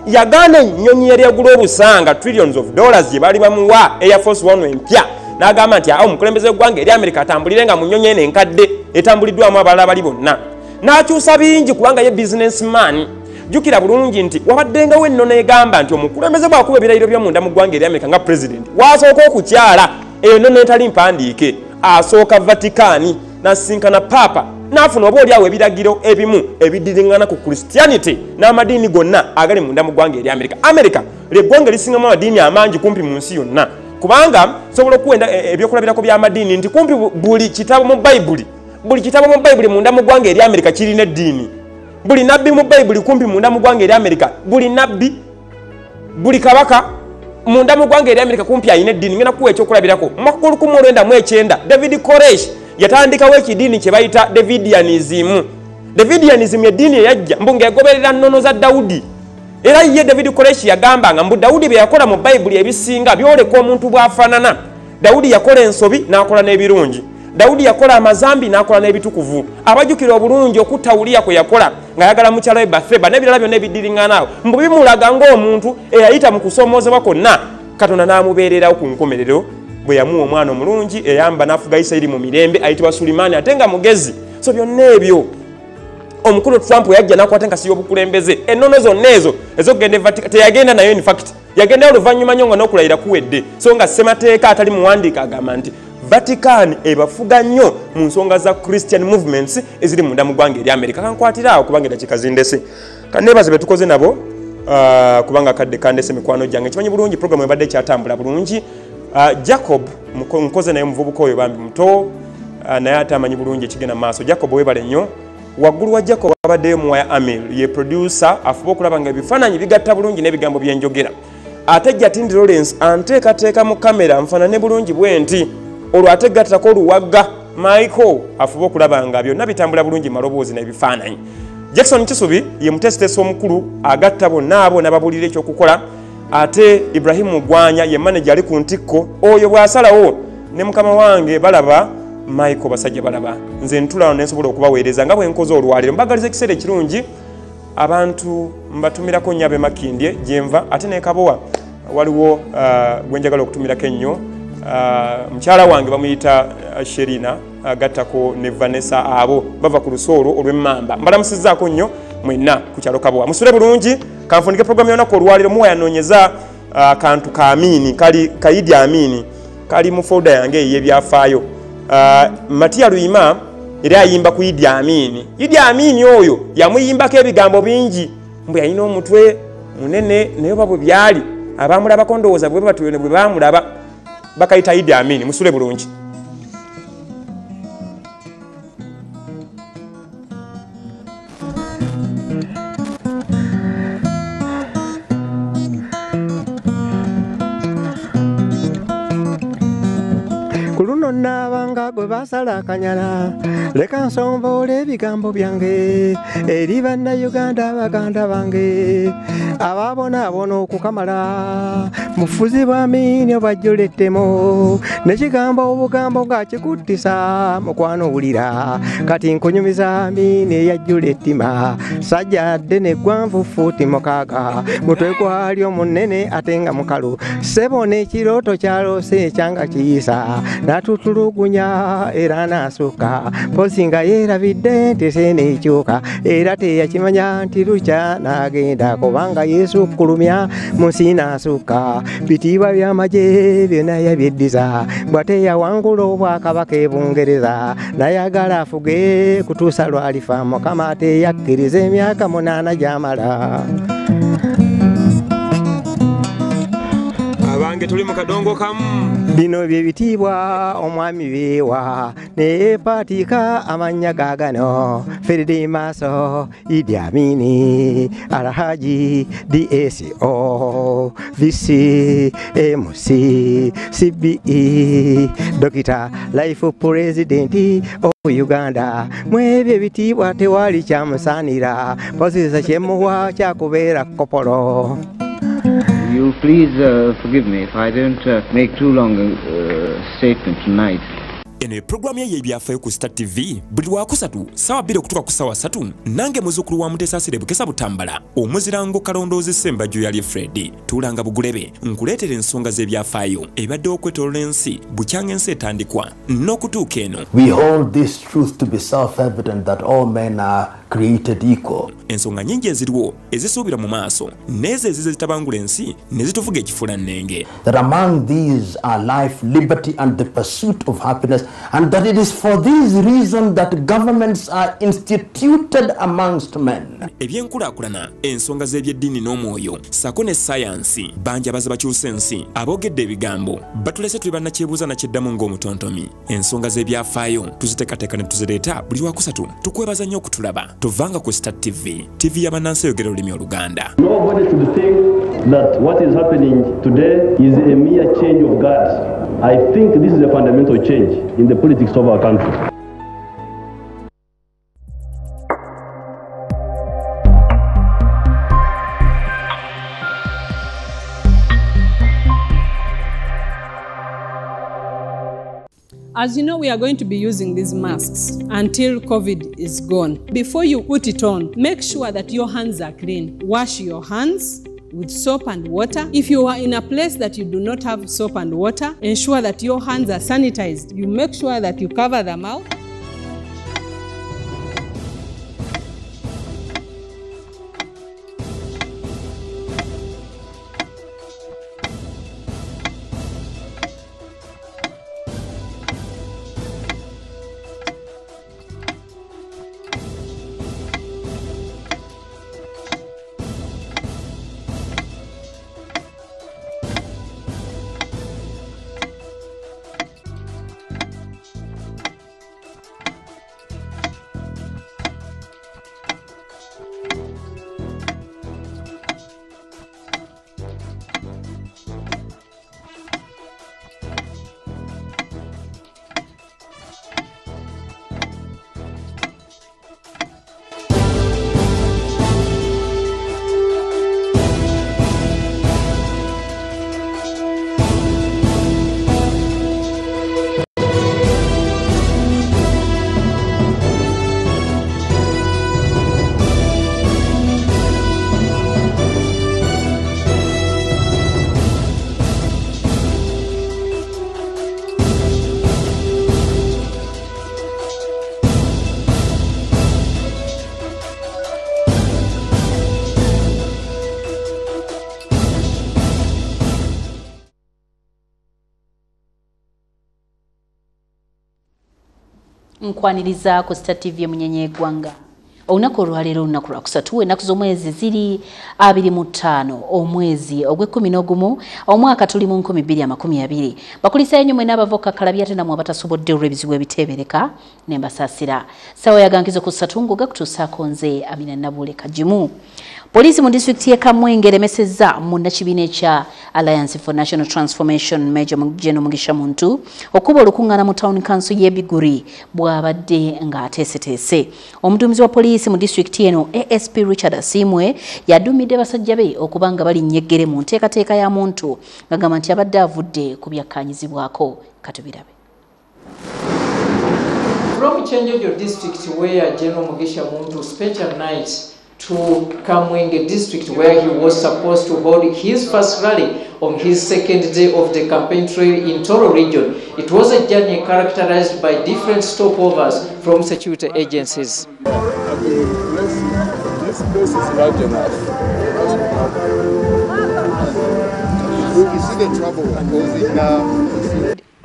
yagaana ennyonyi yali egula obusanga trillions of dollars gye baali bamuwa Air Force One empya, n'agamba nti awo omukulembeze w'eggwanga eri Amerika atambulire nga mu nnyonyi eno enkadde etambuliddwamu abalala bali bonna. N'akyusa bingi kubanga ye businessman. Jjukira bulungi nti wabaddengawo ennono egamba nti omukulembeze bw'akuba ebirayiro by'omunda mu ggwanga eri Amerika nga president, wasooka okukyala eyo nnono etali mpandiike, asooka Vatican n'asisinkana Paapa n'afuna oba oliawo ebiragiro ebimu ebiddiringana ku Christianity n'amadiini gonna agali munda mu ggwanga eri Amerika. Amerika lyeggwanga erisingamu amadiini amangi kumpi mu nsi yonna, kubanga sobola okuwenda ebyokulabirako by'amadiini nti kumpi buli kitabo mu Bayibuli, buli kitabo mu Bayibuli munda mu ggwanga eri Amerika kirina eddiini. Buli nabbi mu Bayibuli kumpi munda mu ggwanga eri Amerika, buli nabbi, buli kabaka munda mu ggwanga eri Amerika kumpi alina eddiini. Ngenda kuwa ekyokulabirako, mu mwaka 1909 David Koresh yatandikawo ekidiini kye bayita Davidianism. Davidianism eddiini eyajja mbu ng'egoberera nnono za Dawudi. Era ye David Koresh yagambanga mbu Dawudi bye yakola mu Bayibuli ebisinga byoleka omuntu bw'afaanana. Dawudi yakola ensobi n'akola n'ebirungi. Dawudi yakola amazambi n'akola n'ebitukuvu. Abajjukira obulungi okutta Uliya kwe yakola ng'ayagala mukyala we Batheba n'ebirala byonna ebiddiringana awo, mbu bimulaga ng'omuntu eyayita mu kusoomoozebwa kwonna Katonda n'amubeererawo ku nkomerero bwe yamuwa omwana omulungi eyamba n'afuga Isirayiri mu mirembe ayitibwa Sulimaani ate nga mugezi. So byonna ebyo omukulu Trump yajja n'akwata enkasi y'obukulembeze, ennono zonna ezo ez'okugenda e Vatican teyagenda nayo. In fact yagendayo oluvannyuma nnyo nga n'okulayira kuwedde. So nga ssemateeka atali muwandiika agamba nti Vatican ebafuga nnyo mu nsonga za Christian movements eziri munda mu ggwanga erya Amerika. Kankwatira kubanga eddakiika zindese. Kanneebaze be tukoze nabo kubanga kadde kandese mikwano gyange. Kimanyi bulungi program ebadde ekyatambula bulungi. Jacob nkoze naye omuvubuka oyo bambi muto, naye ate amanyi bulungi ekigenda maaso. Jacob weebale nnyo. Waggulu wa Jacob abaddeyo Muwaya Amil, ye producer afuba okulaba nga ebifaananyi bigatta bulungi n'ebigambo byenjogera. Ate Jatindi Lawrence anteekateeka mu kamera nfaanane bulungi bwe nti, olwo ate gattako oluwagga Michael afuba okulaba nga byonna bitambula bulungi maloboozi n'ebifaananyi. Jackson Kisubi ye muteesiteesi omukulu agatta bonna abo n'ababuulira ekyokukola. Ate Ibrahim Mugwanya ye manager ali ku ntikko, oyo bw'asalawo ne mukama wange balaba Michael basajja balaba. Nze ntula wano ne nsobola okubaweereza nga bwe nkoze olwaleero. Mbagaliza ekiseera ekirungi. Abantu mbatumirako nnyo ab'e Makindye gye nva, ate n'e Kabowa waliwo gwe njagala okutumirako ennyo. Mukyala wange bamuyita Sherina, agattako ne Vanessa, abo bava ku lusoolo olw'emmamba. Mbalamusizzaako nnyo mwenna ku kyalo Kabowa. Musule bulungi. Kanfundike programu y'olunaku olwaleero. Muwa yanoonyeza akantu ka Amini, kali Kaidi Amini, kali mu folder yange ey'ebyafaayo. Matia Luyima era ayimba ku Idi Amini. Idi Amini oyo yamuyimbako ebigambo bingi, mbu yalina omutwe munene, naye oba bwe byali abamulabako ndowooza bwe batyo ne bwe baamulaba bakayita Idi Amini. Musule bulungi. Naabanga gwe basala akanyala, leka nsomboole ebigambo byange eri bannayuganda baganda bange ababonaabona okukamala. Mufuzi bwa Amini obwajjula ettemo n'ekigambo obugambo ng'akikuttisa mukwano wulira. Kati nkunyumiza Amini eyajjula ettima, sajja ddene eggwanvu fuuti 6, mutwe gwalyo munene ate nga mukalu. Ssebo n'ekirooto kyaloose ekyanga kiyisa, natutulugunya era n'asukka, mpozi nga yeerabidde nti seenekyuka, era teyakimanya nti lukya n'agenda, kubanga yeesukkulumya mu nsi n'asukka. Bitiibwa by'amagye byonna yabyeddiza, bw'ate yawangula obwakabaka e Bungereza, n'ayagala afuge kutuusa lw'alifa, Mukama ate yakkiriza emyaka 8 gy'amala. Abange tuli mu kadongo kamu. Bino bye bitiibwa omwami beewa, neepaatiika amannya gaagano: Feridi Maaso, Idi Amini, Alhaji, DSO, VC, MC, CBE, Dokita, Life President of Uganda. Mwebyo ebitiibwa tewali kyamusaanira, pozisa kyemuwa kyakubeera kopolo. You'll please forgive me if I don't make too long a statement tonight. Eno programu ye y'ebyafaayo ku Star TV buli lwakusatu ssaawa 2 okutuuka ku ssaawa 3. Nange muzzukulu wa Muteesa Bukesa Butambala, omuzirango kalondoozi Ssembajjo yali Fred, tuulanga bugulebe nkuleetera ensonga z'ebyafaayo ebadde okwetooloola ensi bukyanga ensi etandikwa n'okutuuka eno. We hold this truth to be self-evident that all men are created equal. Ensonga nnyingi eziriwo ezisuubira mu maaso n'ezo ezize zitabangula ensi ne zitufuga ekifulannenge. That among these are life, liberty and the pursuit of happiness, and that it is for this reason that governments are instituted amongst men. Ebyenkulaakulana, ensonga z'ebyeddiini n'omwoyo ssaako ne sayansi, bangi abaze bakyusa ensi aboogedde ebigambo batulese tuli bannakyebuuza nakyeddamu ng'omutontomi. Ensonga z'ebyafaayo tuziteekateeka ne tuzireeta buli lwakusatu. Tukwebaza nnyo okutulaba. Tovanga ku Star TV, TV y'abannansi eyogera olulimi Oluganda. Nobody should think that what is happening today is a mere change of guard. I think this is a fundamental change in the politics of our country. As you know, we are going to be using these masks until COVID is gone. Before you put it on, make sure that your hands are clean. Wash your hands with soap and water. If you are in a place that you do not have soap and water, ensure that your hands are sanitized. You make sure that you cover the mouth. Nkwaniriza ku Star TV Munyenye Gwanga. Olunaku olwaleero olunaku lwakusatu ennaku z'omwezi ziri 25 omwezi ogw'ekkumi omwaka tuli mu 2020. Bakulisaayo nnyo mwena abava okukakkalabya ate nammwe abatasobodde olw'ebizibu ebiteebereka ne mbasaasira. Ssaawa yagankizo ku ssatu ng'ogakutuusaako nze Amina Nabule Kagimu. Poliisi mu disitulikiti y'e Kamwenge eremesezza munnakibiina ekya Alliance for National Transformation Major General Mugisha Muntu okuba olukuŋŋaana mu Town Council y'e Biguri bw'abadde ng'ateeseteese. Omuduumizi wa poliisi mu disitulikiti eno ASP Richard Asimwe yadumidde basajja be okuba nga balinnya eggere mu nteekateeka ya Muntu ng'agamba nti abadde avudde ku byakkaanyizibwako. Katubirabe. From Kyenjojo district where General Mugisha Muntu spent a night to Kamwenge district where he was supposed to hold his first rally on his second day of the campaign trail in Toro region. It was a journey characterized by different stopovers from security agencies. This place is large enough. You see the trouble causing now.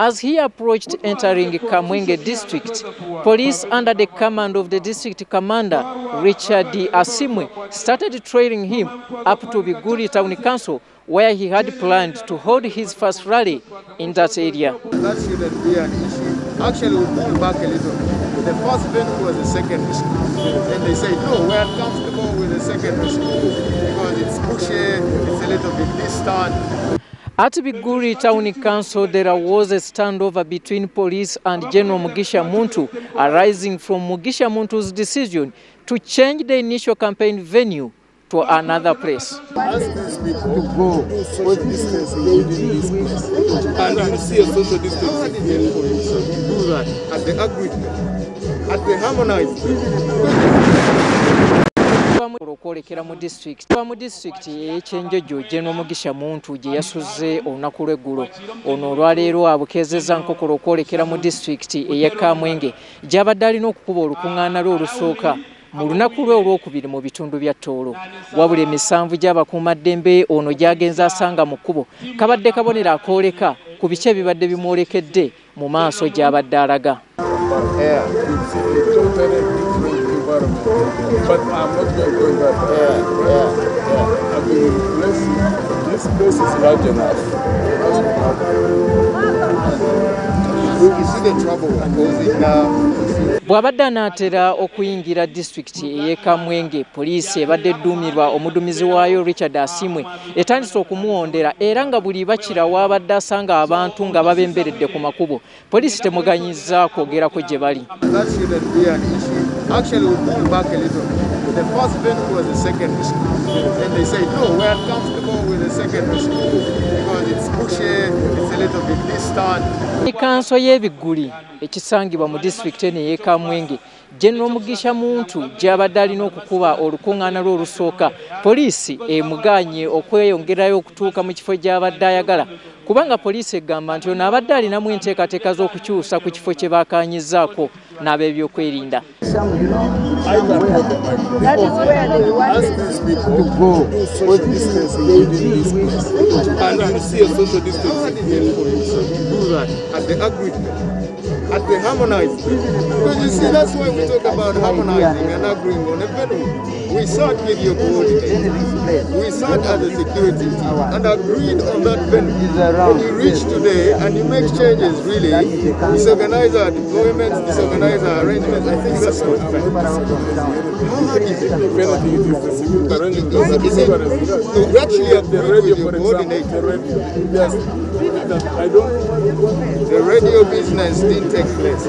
As he approached entering Kamwenge district, police under the command of the district commander, Richard D. Asimwe, started trailing him up to Biguri Town Council, where he had planned to hold his first rally in that area. That shouldn't be an issue. Actually, we pulled back a little. The first venue was the secondary school. Then they say, no, we're uncomfortable with the secondary school because it's pushy, it's a little bit distant. At Biguri Town Council, there was a standover between police and General Mugisha Muntu, arising from Mugisha Muntu's decision to change the initial campaign venue to another place. Ask these people to go do social distancing within this place, and you see a social distancing here. Do that at the agreement, at the harmonized. Okwolekera mu disitulikiti ey'Ekyenjojo General Mugisha Muntu gye yasuze olunaku lw'eggulo. Ono olwaleero abukeezezza nkokola okwolekera mu disitulikiti ey'e Kamwenge gy'abadde alina okukuba olukuŋŋaana lwe olusooka mu lunaku lwe olwokubiri mu bitundu bya Tooro. Wabula emisanvu gy'abakuumaddembe ono gy'agenze asanga mu kkubo kabadde kabonero akooleka ku biki ebibadde bimwolekedde mu maaso gy'abadde alaga. But I'm not going to go in that. I will replace it. This place is large enough. You see the trouble causing now. Bw'abadde anaatera okuyingira disitulikiti ey'e Kamwenge, poliisi ebadde edduumirwa omuduumizi waayo Richard Asimwe etandise okumuwondera era nga buli bakira w'abadde asanga abantu nga babemberedde ku makubo. Poliisi temuganyiza kwogerako gye bali. That shouldn't be an issue. Actually, we pulled back a little. The first venue was the secondary school. Then they say, no, we're uncomfortable with the secondary school because it's pushy, it's a little bit distant. Kanso y'ebiguli ekisangibwa mu disitulikiti eno ey'e Kamwenge, General Mugisha Muntu gy'abadde alina okukuba olukuŋŋaana lwe olusooka, poliisi emugaanye okweyongerayo okutuuka mu kifo gy'abadde ayagala kubanga poliisi egamba nti ono abadde alinamu enteekateeka z'okukyusa ku kifo kye baakaanyizzaako n'ab'ebyokwerinda. Ask these people to do social distancing within this place, and you see a social distancing here. Do that at the agreement, at the harmonized. Because you see, that's why we talk about harmonizing and agreeing on a venue. We sat with your coordinator, we sat as a security team and agreed on that venue. When you reach today and you make changes, really, disorganize our deployments, disorganize our arrangements, I think that's not fair. How hard is it? Is it to actually agree with your coordinator? The radio business didn't take place.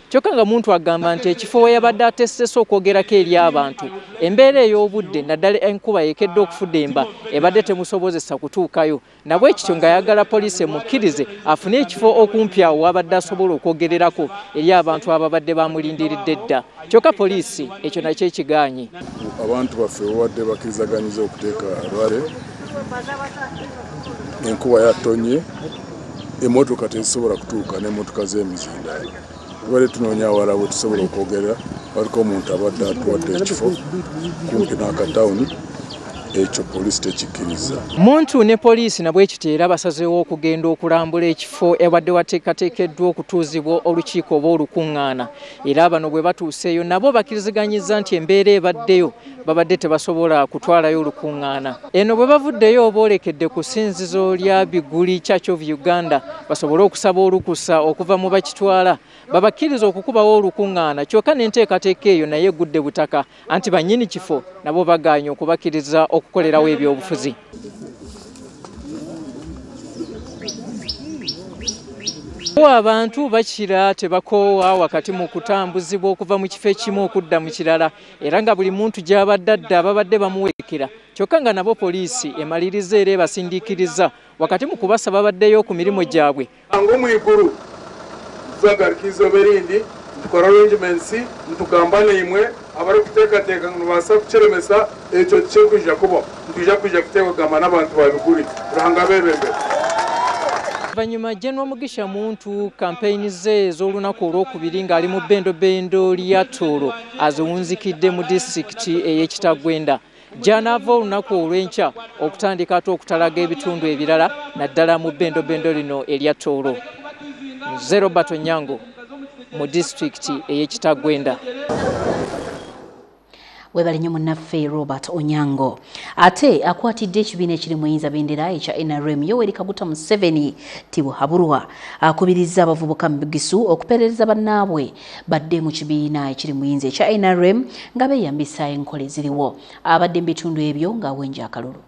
Kyokka nga Muntu agamba nti ekifo we yabadde ateesese okwogerako eri abantu, embeera ey'obudde naddala enkuba yeekedde okufudemba ebadde temusobozesa kutuukayo, nabwe kityo ng'ayagala poliisi emukkirize afune ekifo okumpi awo wabadde asobola okwogererako eri abantu ababadde bamulindiridde edda. Kyokka poliisi ekyo nakyo ekigaanye. Abantu baffe babadde bakkirizaganyiza okuteeka lwale, enkuba yatonye, emmotoka tezisobola kutuuka n'emmotoka z'emizindaalo. Tubadde tunoonya awalala we tusobola okwogerera, waliko omuntu abadde atuwadde ekifo kumpi n'akatawuni, Ekyo poliisi tekikkiriza. Muntu ne poliisi nabwe kiteera basazeewo okugenda okulambula ekifo ebadde wateekateekeddwa okutuuzibwa olukiiko oba olukuŋŋaana. Era bano bwe batuuseeyo nabo bakkiriziganyizza nti embeera ebaddeyo babadde tebasobola kutwalayo olukuŋŋaana. Eno bwe bavuddeyo boolekedde ku ssinzizo lya Biguli Church of Uganda basobole okusaba olukusa okuva mu bakitwala babakkiriza okukubawo olukuŋŋaana, kyokka n'enteekateeka eyo naye egudde butaka anti bannyini kifo nabo bagaanye okubakkiriza okukolerawo ebyobufuzi. Abantu bakira tebakoowa wakati mu kutambuzibwa okuva mu kifo ekimu okudda mu kirala, era nga buli muntu gy'abadde adda babadde bamuwerekera, kyokka nga nabo poliisi emaliriza era ebasindiikiriza wakati mu kubasaba baddeyo ku mirimu gyabwe. Ng'omwiguru tuzagarikiza berindi tukora arrangements ntugambane imwe abarikuteekateeka ngu nibaasa kukiremesa ekyo kirikwija kuba nitwija kwija kuteekagamba n'abantu ba Biguri Ruhanga beebembere. Oluvannyuma General Mugisha Muntu kampeyini ze ez'olunaku olwokubiri ng'ali mu bbendobendo lya Tooro aziwunzikidde mu disitulikiti ey'e Kitagwenda. Gy'anaava olunaku olw'enkya okutandika ate okutalaga ebitundu ebirala naddala mu bbendobendo lino erya Tooro. Nze Robert Onyango mu disitulikiti ey'e Kitagwenda. Webale nnyo munnaffe Robert Onyango. Ate akwatidde ekibiina ekiri mu Yinza Bendera ekya NRM Yoweri Kaguta Museveni Tibuhaburwa akubirizza abavubuka mu Bugisu okuperereza bannaabwe badde mu kibiina ekiri mu Yinza ekya NRM nga beeyambisa enkola eziriwo. Abadde mu bitundu ebyo ng'awenja akalulu.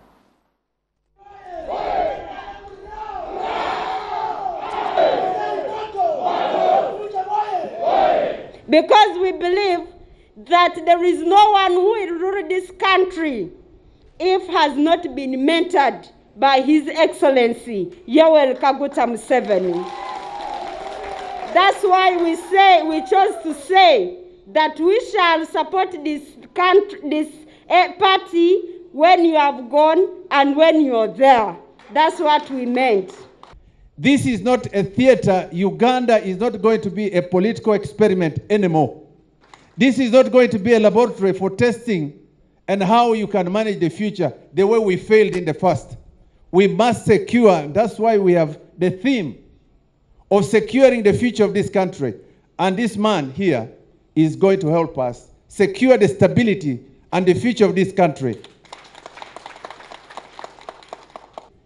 Because we believe that there is no one who will rule this country if has not been mentored by His Excellency Yoweri Kaguta Museveni. That's why we chose to say that we shall support this country, this party when you have gone and when you're there. That's what we meant. This is not a theater. Uganda is not going to be a political experiment anymore. This is not going to be a laboratory for testing and how you can manage the future the way we failed in the past. We must secure, and that's why we have the theme of securing the future of this country. And this man here is going to help us secure the stability and the future of this country.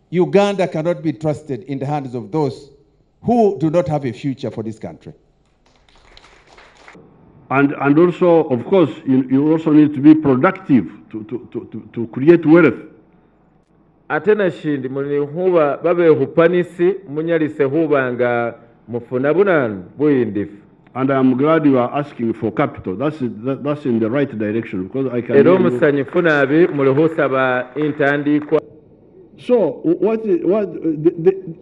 Uganda cannot be trusted in the hands of those who do not have a future for this country. And also, of course, you also need to be productive to create wealth. Ate nashindi muli huba babe hupanisi munyalise huba nga mufuna bunanu buyindifu. And I'm glad you are asking for capital. That's in the right direction because I can. Era omusanyufu nabi muli husaba intandikwa. So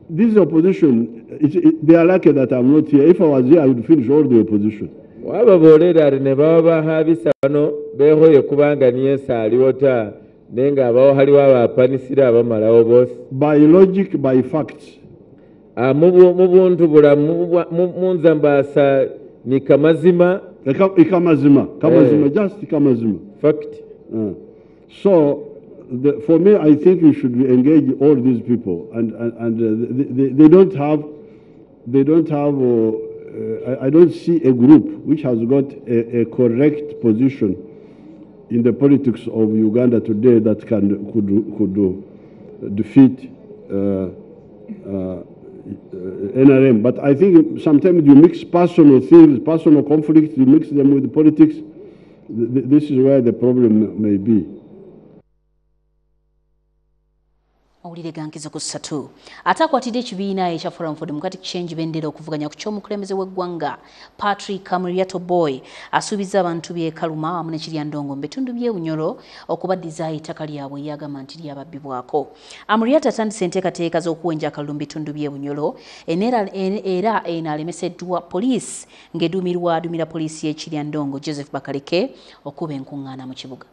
this opposition, they are lucky that I'm not here. If I was here, I would finish all the opposition. Wababoolera ati ne baba bahabisa bano beehoye kubanga niye saaliwo ta naye ng'abawo haliwo abapanisira abamalawo boosi. By logic, by facts. Mu buntu bulamu mu nzambaasa ni kamazima. Ikamazima, kamazima, just kamazima. Fact. So for me, I think you should engage all these people, and they don't have. I don't see a group which has got a correct position in the politics of Uganda today that could defeat NRM. But I think sometimes you mix personal things, personal conflicts, you mix them with politics. This is where the problem may be. Mawulire gankizo ku ssatu. Ate akwatidde ekibiina ekya Forum for Democratic Change bendera okuvuganya ku ky'omukulembeze w'eggwanga Patrick Amuriat Boy asuubizza abantu by'e Kaluma wamu ne Kiryandongo mu bitundu by'e Bunyoro okubaddiza ettaka lyabwe yagamba nti lyababbibwako. Amuriat atandise enteekateeka z'okuwenja akalulu mu bitundu by'e Bunyoro era eno alemeseddwa poliisi ng'eduumirwa adumira poliisi y'e Kiryandongo Joseph Bakaleke okuba enkuŋŋaana mu kibuga.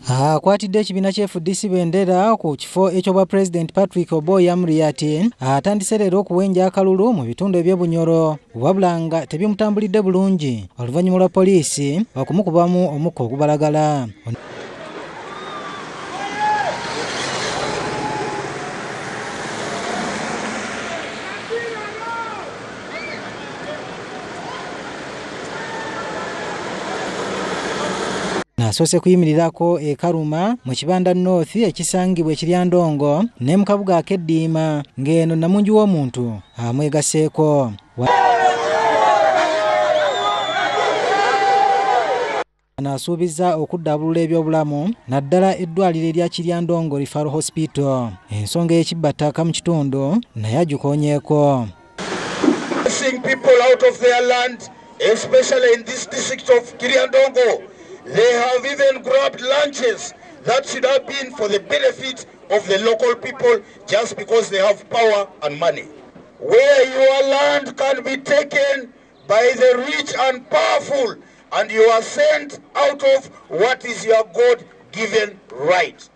Akwatidde ekibiina ky'FDC bendera ku kifo eky'obwa President Patrick Oboi Amuriat atandise leero okuwenja akalulu mu bitundu eby'Ebunyoro, wabula nga tebimutambulidde bulungi oluvannyuma lwa poliisi okumukubamu omukka ogubalagala. Asoose kuyimirirako e Karuma mu Kibanda North ekisangibwa Ekiryandongo ne mu kabuga ak'Eddiima ng'eno namungi w'omuntu amwegaseeko. Asuubiza okuddaabulula ebyobulamu naddala eddwaliro erya Kiryandongo Referral Hospital. Ensonga y'ekibbattaka mu kitundu naye agikoonyeeko. People out of their land, especially in this district of Kiryandongo. They have even grabbed lunches that should have been for the benefit of the local people just because they have power and money. Where your land can be taken by the rich and powerful and you are sent out of what is your God-given right.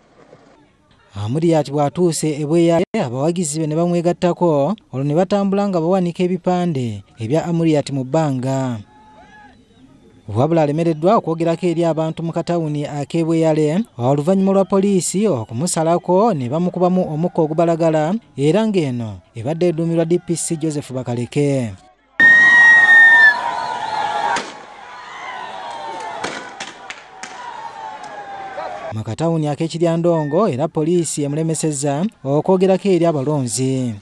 Amuriat bw'atuuse ebweya abawagizi be ne bamwegattako olwo ne batambula nga bawanika ebipande ebya Amuriat mu bbanga. Wabula alemereddwa okwogerako eri abantu mu katawuni ak'Ebweyale oluvannyuma lwa poliisi okumusalako ne bamukubamu omukka ogubalagala era ng'eno ebadde eduumirwa DPC Joseph Bakaleke. Mu katawuni ak'Ekiryandongo era poliisi emulemesezza okwogerako eri abalonzi.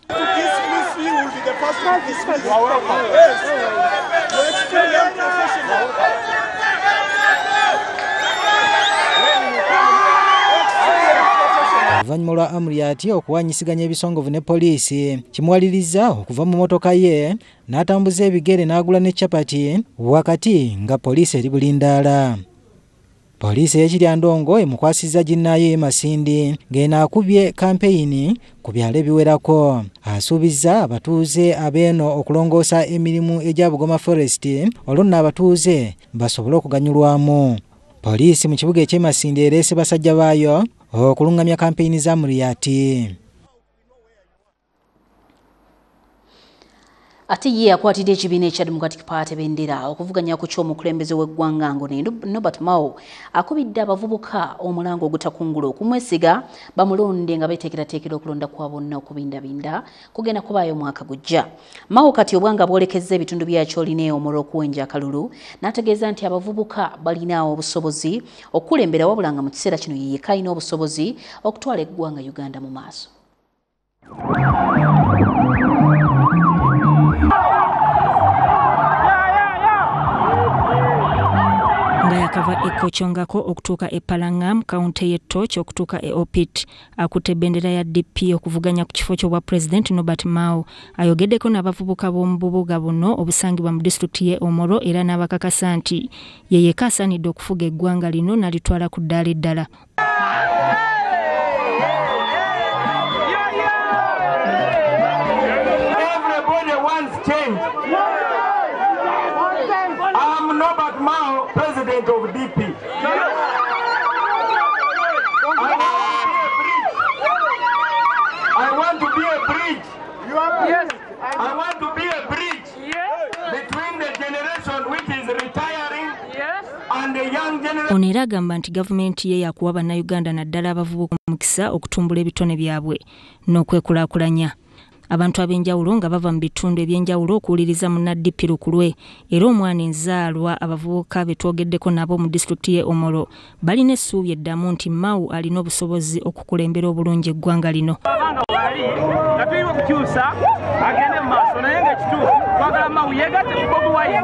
Oluvannyuma lwa Amuriat okuwanyisiganya ebisongovu ne poliisi kimuwaliriza okuva mu mmotoka ye n'atambuza ebigere n'agula ne chapati wakati nga poliisi eri bulindaala. Poliisi y'Ekiryandongo emukwasizza ginnaayo e Masindi ng'eno akubye kampeyini ku byalo ebiwerako. Asuubizza abatuuze ab'eno okulongoosa emirimu egya Bugoma Forest olwo nno abatuuze basobole okuganyulwamu. Poliisi mu kibuga eky'e Masindi ereese basajja baayo okulungamya kampeyini za Amuriat. Ate ye akwatidde ekibiina ekya Democratic Party bendera okuvuganya ku ky'omukulembeze w'eggwanga ngo Norbert Mao akubidde abavubuka omulango ogutakungula okumwesiga bamulonde nga beeteekerateekera okulonda kwa bonna okubindabinda kugenda kubaayo omwaka gujja. Mao kati obwanga bwolekezza ebitundu bya Kyolina omulwo okuwenja akalulu n'ategeeza nti abavubuka balina obusobozi okukulembera wabula nga mu kiseera kino ye yekka alina obusobozi okutwala eggwanga Uganda mu maaso. Nga yakava e Kochongako okutuuka e Palangam, kaunti y'e Toch okutuuka e Opit. Akutte bendera ya DP okuvuganya ku kifo ky'obwa President Norbert Mao. Ayogeddeko n'abavubuka b'omu bubuga buno obusangibwa mu disitulikiti y'e Omoro era n'abakakasa nti ye yekka asaanidde okufuga eggwanga lino n'alitwala ku ddaala eddala. Everybody wants change. I'm Norbert Mao, president of DP. I want to be a bridge. I want to be a bridge between the generation which is retiring and the young generation. Ono era agamba nti gavumenti ye yakuwa bannayuganda naddala abavubuka omukisa okutumbula ebitone byabwe n'okwekulaakulanya. Abantu ab'enjawulo nga bava mu bitundu eby'enjawulo okuwuliriza munna DP Lukulwe era omwana enzaalwa abavubuka be twogeddeko nabo mu disitulikiti y'e Omoro balina essuubi eddamu nti Mao alina obusobozi okukulembera obulungi eggwanga lino. Nga tulina okukyusa agende mu maaso naye ng'ekituufu twagala Mao yeegatte ku Bobi Wine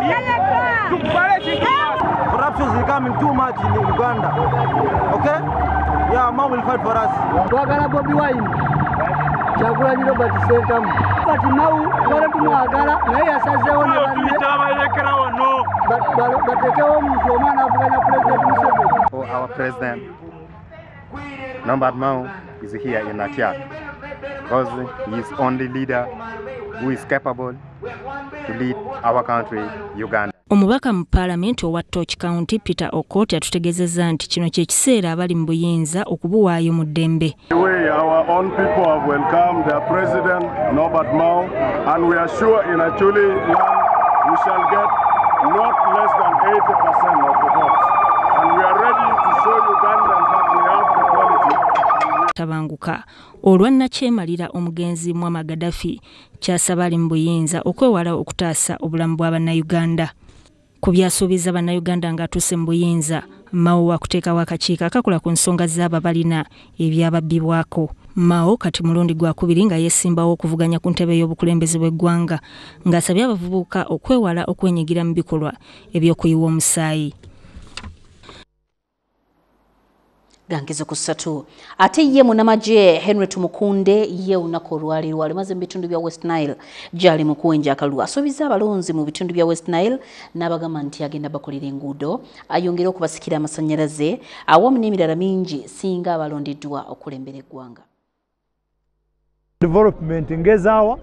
tukutwale ekintu mu maaso. Corruption is becoming too much in Uganda. Okay? Yeah, Mao will fight for us. Twagala Bobi Wine. Kyagulanyi Robert Ssentamu. Kati Mao twali tumwagala naye yasazeewo ne banne bateekewo omuntu omwana avuganya President Museveni. For our president, Norbert Mao is here in Atiak because he is only leader who is capable to lead our country, Uganda. Omubaka mu Paalamenti owa Torch County Peter Okot yatutegeezezza nti kino kye kiseera abali mu buyinza okubuwaayo mu ddembe. We, our own people, have welcomed their president, Norbert Mao, and we are sure in Acholi land we shall get not less than 80% of the votes. And we are ready to show Ugandans that we have the quality. Tabanguka olwa nnakyemalira omugenzi Muammar Gaddafi kyasaba ali mu buyinza okwewala okutaasa obulamu bwa bannayuganda. Ku byasuubiza bannayuganda ng'atuuse mu buyinza, Mao wakuteekawo akakiiko akakola ku nsonga z'abo balina ebyababbibwako. Mao kati mulundi gwakubiri nga yeesimbawo okuvuganya ku ntebe y'obukulembeze bw'eggwanga ng'asabye abavubuka okwewala okwenyigira mu bikolwa ebyokuyiwa omusaayi. Gangizo kusatu. Ate ye munnamagye Henry Tumukunde ye olunaku olwaleero alimaze mu bitundu bya West Nile gy'ali mu kuwenja akalulu. Asuubizza abalonzi mu bitundu bya West Nile n'abagamba nti agenda bakolera enguudo, ayongere okubasikira amasannyalaze awamu n'emirala mingi singa abalondeddwa okulembera eggwanga. Development ngezaawa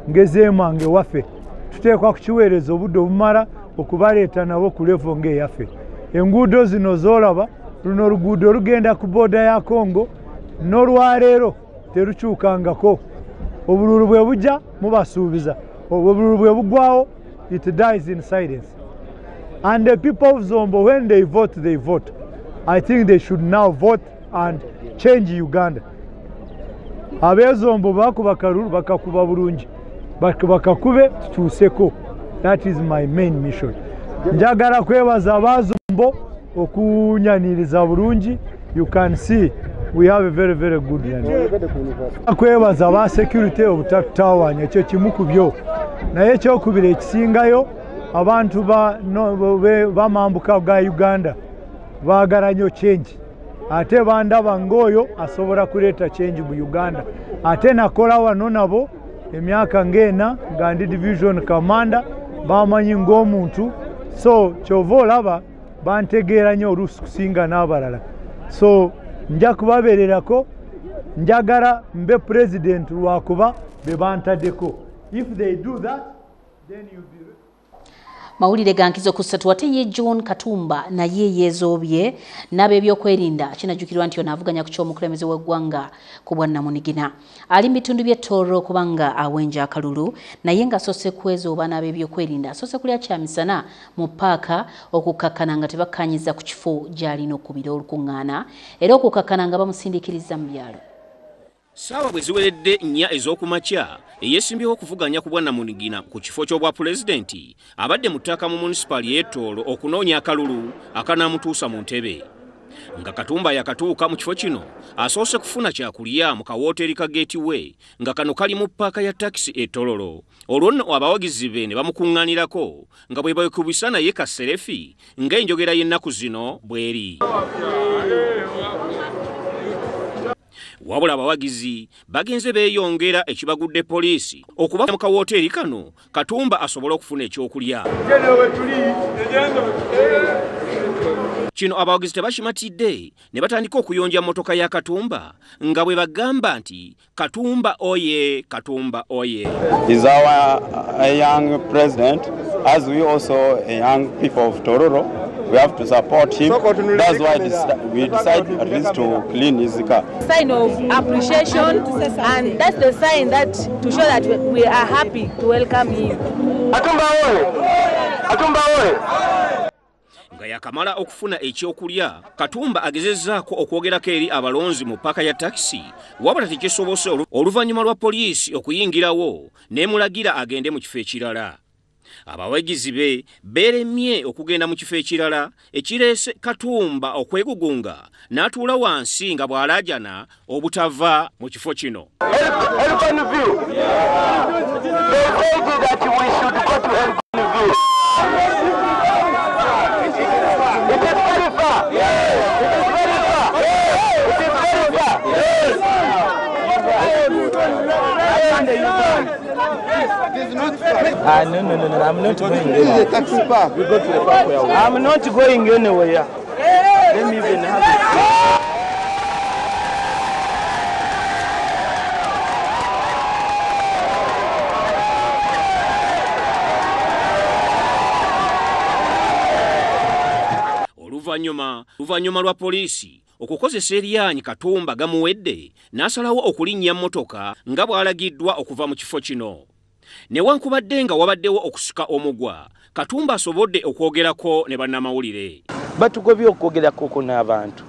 ngezeemange waffe tuteekwa kukiweereza obudde obumala okubaleeta nabo ku level ng'eyaffe. Enguudo zino z'olaba, luno oluguudo lugenda ku booda ya Congo n'olwaleero terukyukangako. Obululu bwe bujja mubasuubiza, obululu bwe bugwawo, it dies in silence. And the people of Zombo, when they vote, they vote. I think they should now vote and change Uganda. Ab'ezombo bakuba kalulu bakakuba bulungi, bakakube tutuuseko. That is my main mission. Njagala kwebaza abazombo okunyaniriza bulungi. You can see we have a very, very good land. Kwebaza ba security obutatutawaanya, ekyo kimu ku byo. Naye ekyokubiri ekisingayo, abantu bamambuka ga Uganda baagala nnyo change, ate bandaba ng'oyo asobola kuleeta change mu Uganda. Ate nakola wano nabo emyaka ng'ena nga ndi division commander, bamanyi ng'omuntu, so kyova olaba bantegeera nnyo oluusi kusinga n'abalala. So nja kubabeererako, njagala mbe president lwakuba be bantaddeko. If they do that, then you'll be. Mawulire ga nkizo kusatu. Ate ye John Katumba naye yeezoobye n'ab'ebyokwerinda. Kinajjukirwa nti ono avuganya ku ky'omukulembeze w'eggwanga ku bwannamunigina. Ali mu bitundu by'e Tooro kubanga awenja akalulu, naye ng'asoose kwezooba n'ab'ebyokwerinda. Asoose kulya kyamisana mu ppaaka okukakkana nga tebakkaanyizza ku kifo gy'alina okubira olukuŋŋaana, era okukakkana nga bamusindiikiriza mu byalo. Ssaawa bwe ziweredde 4 ez'okumakya, eyeesimbyewo okuvuganya ku bwannamunigina ku kifo ky'obwapulezidenti abadde mu ttaka mu munisipaali y'e Tooro okunoonya akalulu akanaamutuusa mu ntebe. Nga Katumba yakatuuka mu kifo kino, asoose kufuna kyakulya mu kawooteri ka Gateway nga kano kali mu ppaaka ya takisi e Tororo. Olwo nno abawagizi be ne bamukuŋŋaanirako nga bwe beekubisa naye kaserefi ng'enjogera y'ennaku zino bw'eri. Wabula abawagizi bagenze beeyongera ekibagudde poliisi okuba mu kawooteri kano Katumba asobole okufuna ekyokulya. Kino abawagizi tebakimatidde ne batandika okuyonja mmotoka ya Katumba nga bwe bagamba nti Katumba oye, Katumba oye. Is our young president, as we also young people of Tororo, we have to support him. That's why we decide at least to clean his car. Sign of appreciation, and that's the sign that to show that we are happy to welcome him. Katumba oye! Katumba oye! Nga yakamala okufuna ekyokulya, Katumba agezezzaako okwogerako eri abalonzi mu ppaaka ya takisi, wabula tekisobose oluvannyuma lwa poliisi okuyingirawo n'emulagira agende mu kifo ekirala. Abawagizi be beeremye okugenda mu kifo ekirala ekireese Katumba okwegugunga n'atuula wansi nga bw'alaajana obutava mu kifo kino. No, I'm not going anywhere. Taxi park. We go to the park where we I'm not going anywhere. Let me even have it. Oluvannyuma lwa poliisi okukozesa eryanyi, Katumba gamuwedde n'asalawo okulinnya mmotoka nga bw'alagiddwa okuva mu kifo kino. Newankubadde nga wabaddewo okusika omugwa, Katumba asobodde okwogerako ne bannamawulire. Batugobye okwogerakoko n'abantu.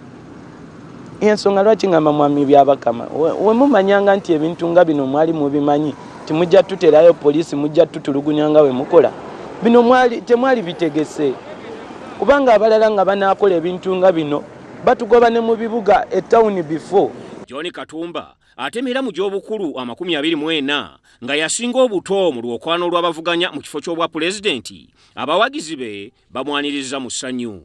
Ensonga lwaki ngamba mwami Byabakama, we mumanyanga nti ebintu nga bino mwali mubimanyi, timujja tuterayo poliisi, mujja tutulugunya nga we mukola bino, mwali temwali bitegese, kubanga abalala nga banaakola ebintu nga bino batugoba ne mu bibuga etawuni before. John Katumba atemera mu gy'obukulu 24 nga yasinga obuto mu lwokaano lw'abavuganya mu kifo ky'obwa pulezidenti, abawagizi be bamwaniriza mu ssanyu.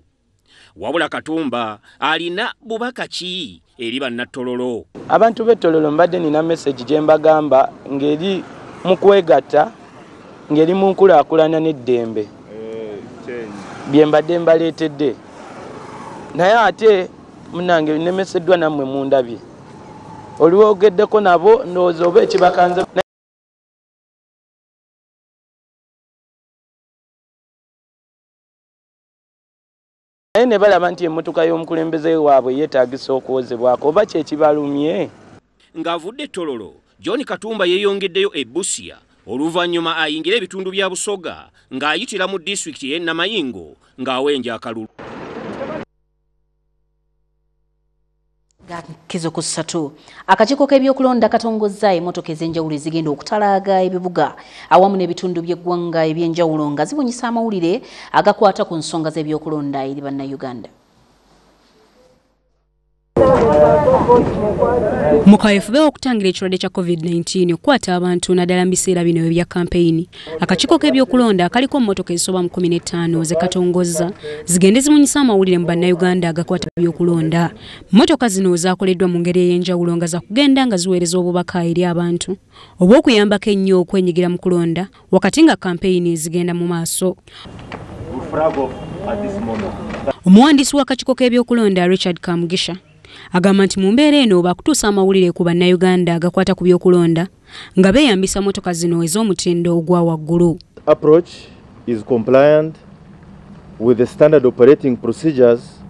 Wabula Katumba alina bubaka ki eri bannatololo? Abantu b'ettololo mbadde nina message gye mbagamba ng'eri mu kwegatta, ng'eri mu nkulaakulana n'eddembe bye mbadde mbaleetedde, naye ate munange nnemeseddwa nammwe mundabye olwogeddeko nabo, ndowooza oba ekibakanze. Naye ne balaba nti emmotoka y'omukulembeze waabwe yeetaagisa okwozebwako oba kyekibalumye. Ng'avudde Ettololo, John Katumba yeeyongeddeyo e Busia, oluvannyuma ayingire ebitundu bya Busoga ng'ayitira mu disitulikiti y'e Namayingo ng'awenja akalulu. Kizo ku ssatu, akakiiko k'ebyokulonda katongozza emmotoka ez'enjawulo ezigenda okutalaaga ebibuga awamu n'ebitundu by'eggwanga eby'enjawulo nga zibunyisa amawulire agakwata ku nsonga z'ebyokulonda eri bannayuganda. Mu kaweefube w'okutangira ekirwadde kya COVID-19 okukwata abantu naddala mu biseera bino ebya kampeyini, akakiiko k'ebyokulonda kaliko emmotoka ezisoba mu 15 ze katongozza zigende zimunyisa amawulire mu bannayuganda agakwata byokulonda. Mmotoka zino zaakoleddwa mu ngeri ey'enjawulo nga za kugenda nga ziweereza obubaka eri abantu obw'okuyambako ennyo okwenyigira mu kulonda wakati nga kampeyini zigenda mu maaso. Omuwandiisi w'akakiiko k'ebyokulonda Richard Kamugisha agamba nti mu mbeera eno bakutuusa amawulire ku bannayuganda agakwata ku byokulonda nga beeyambisa mmotoka zino ez'omutindo ogwa waggulu. Approach is compliant with the standard operating procedures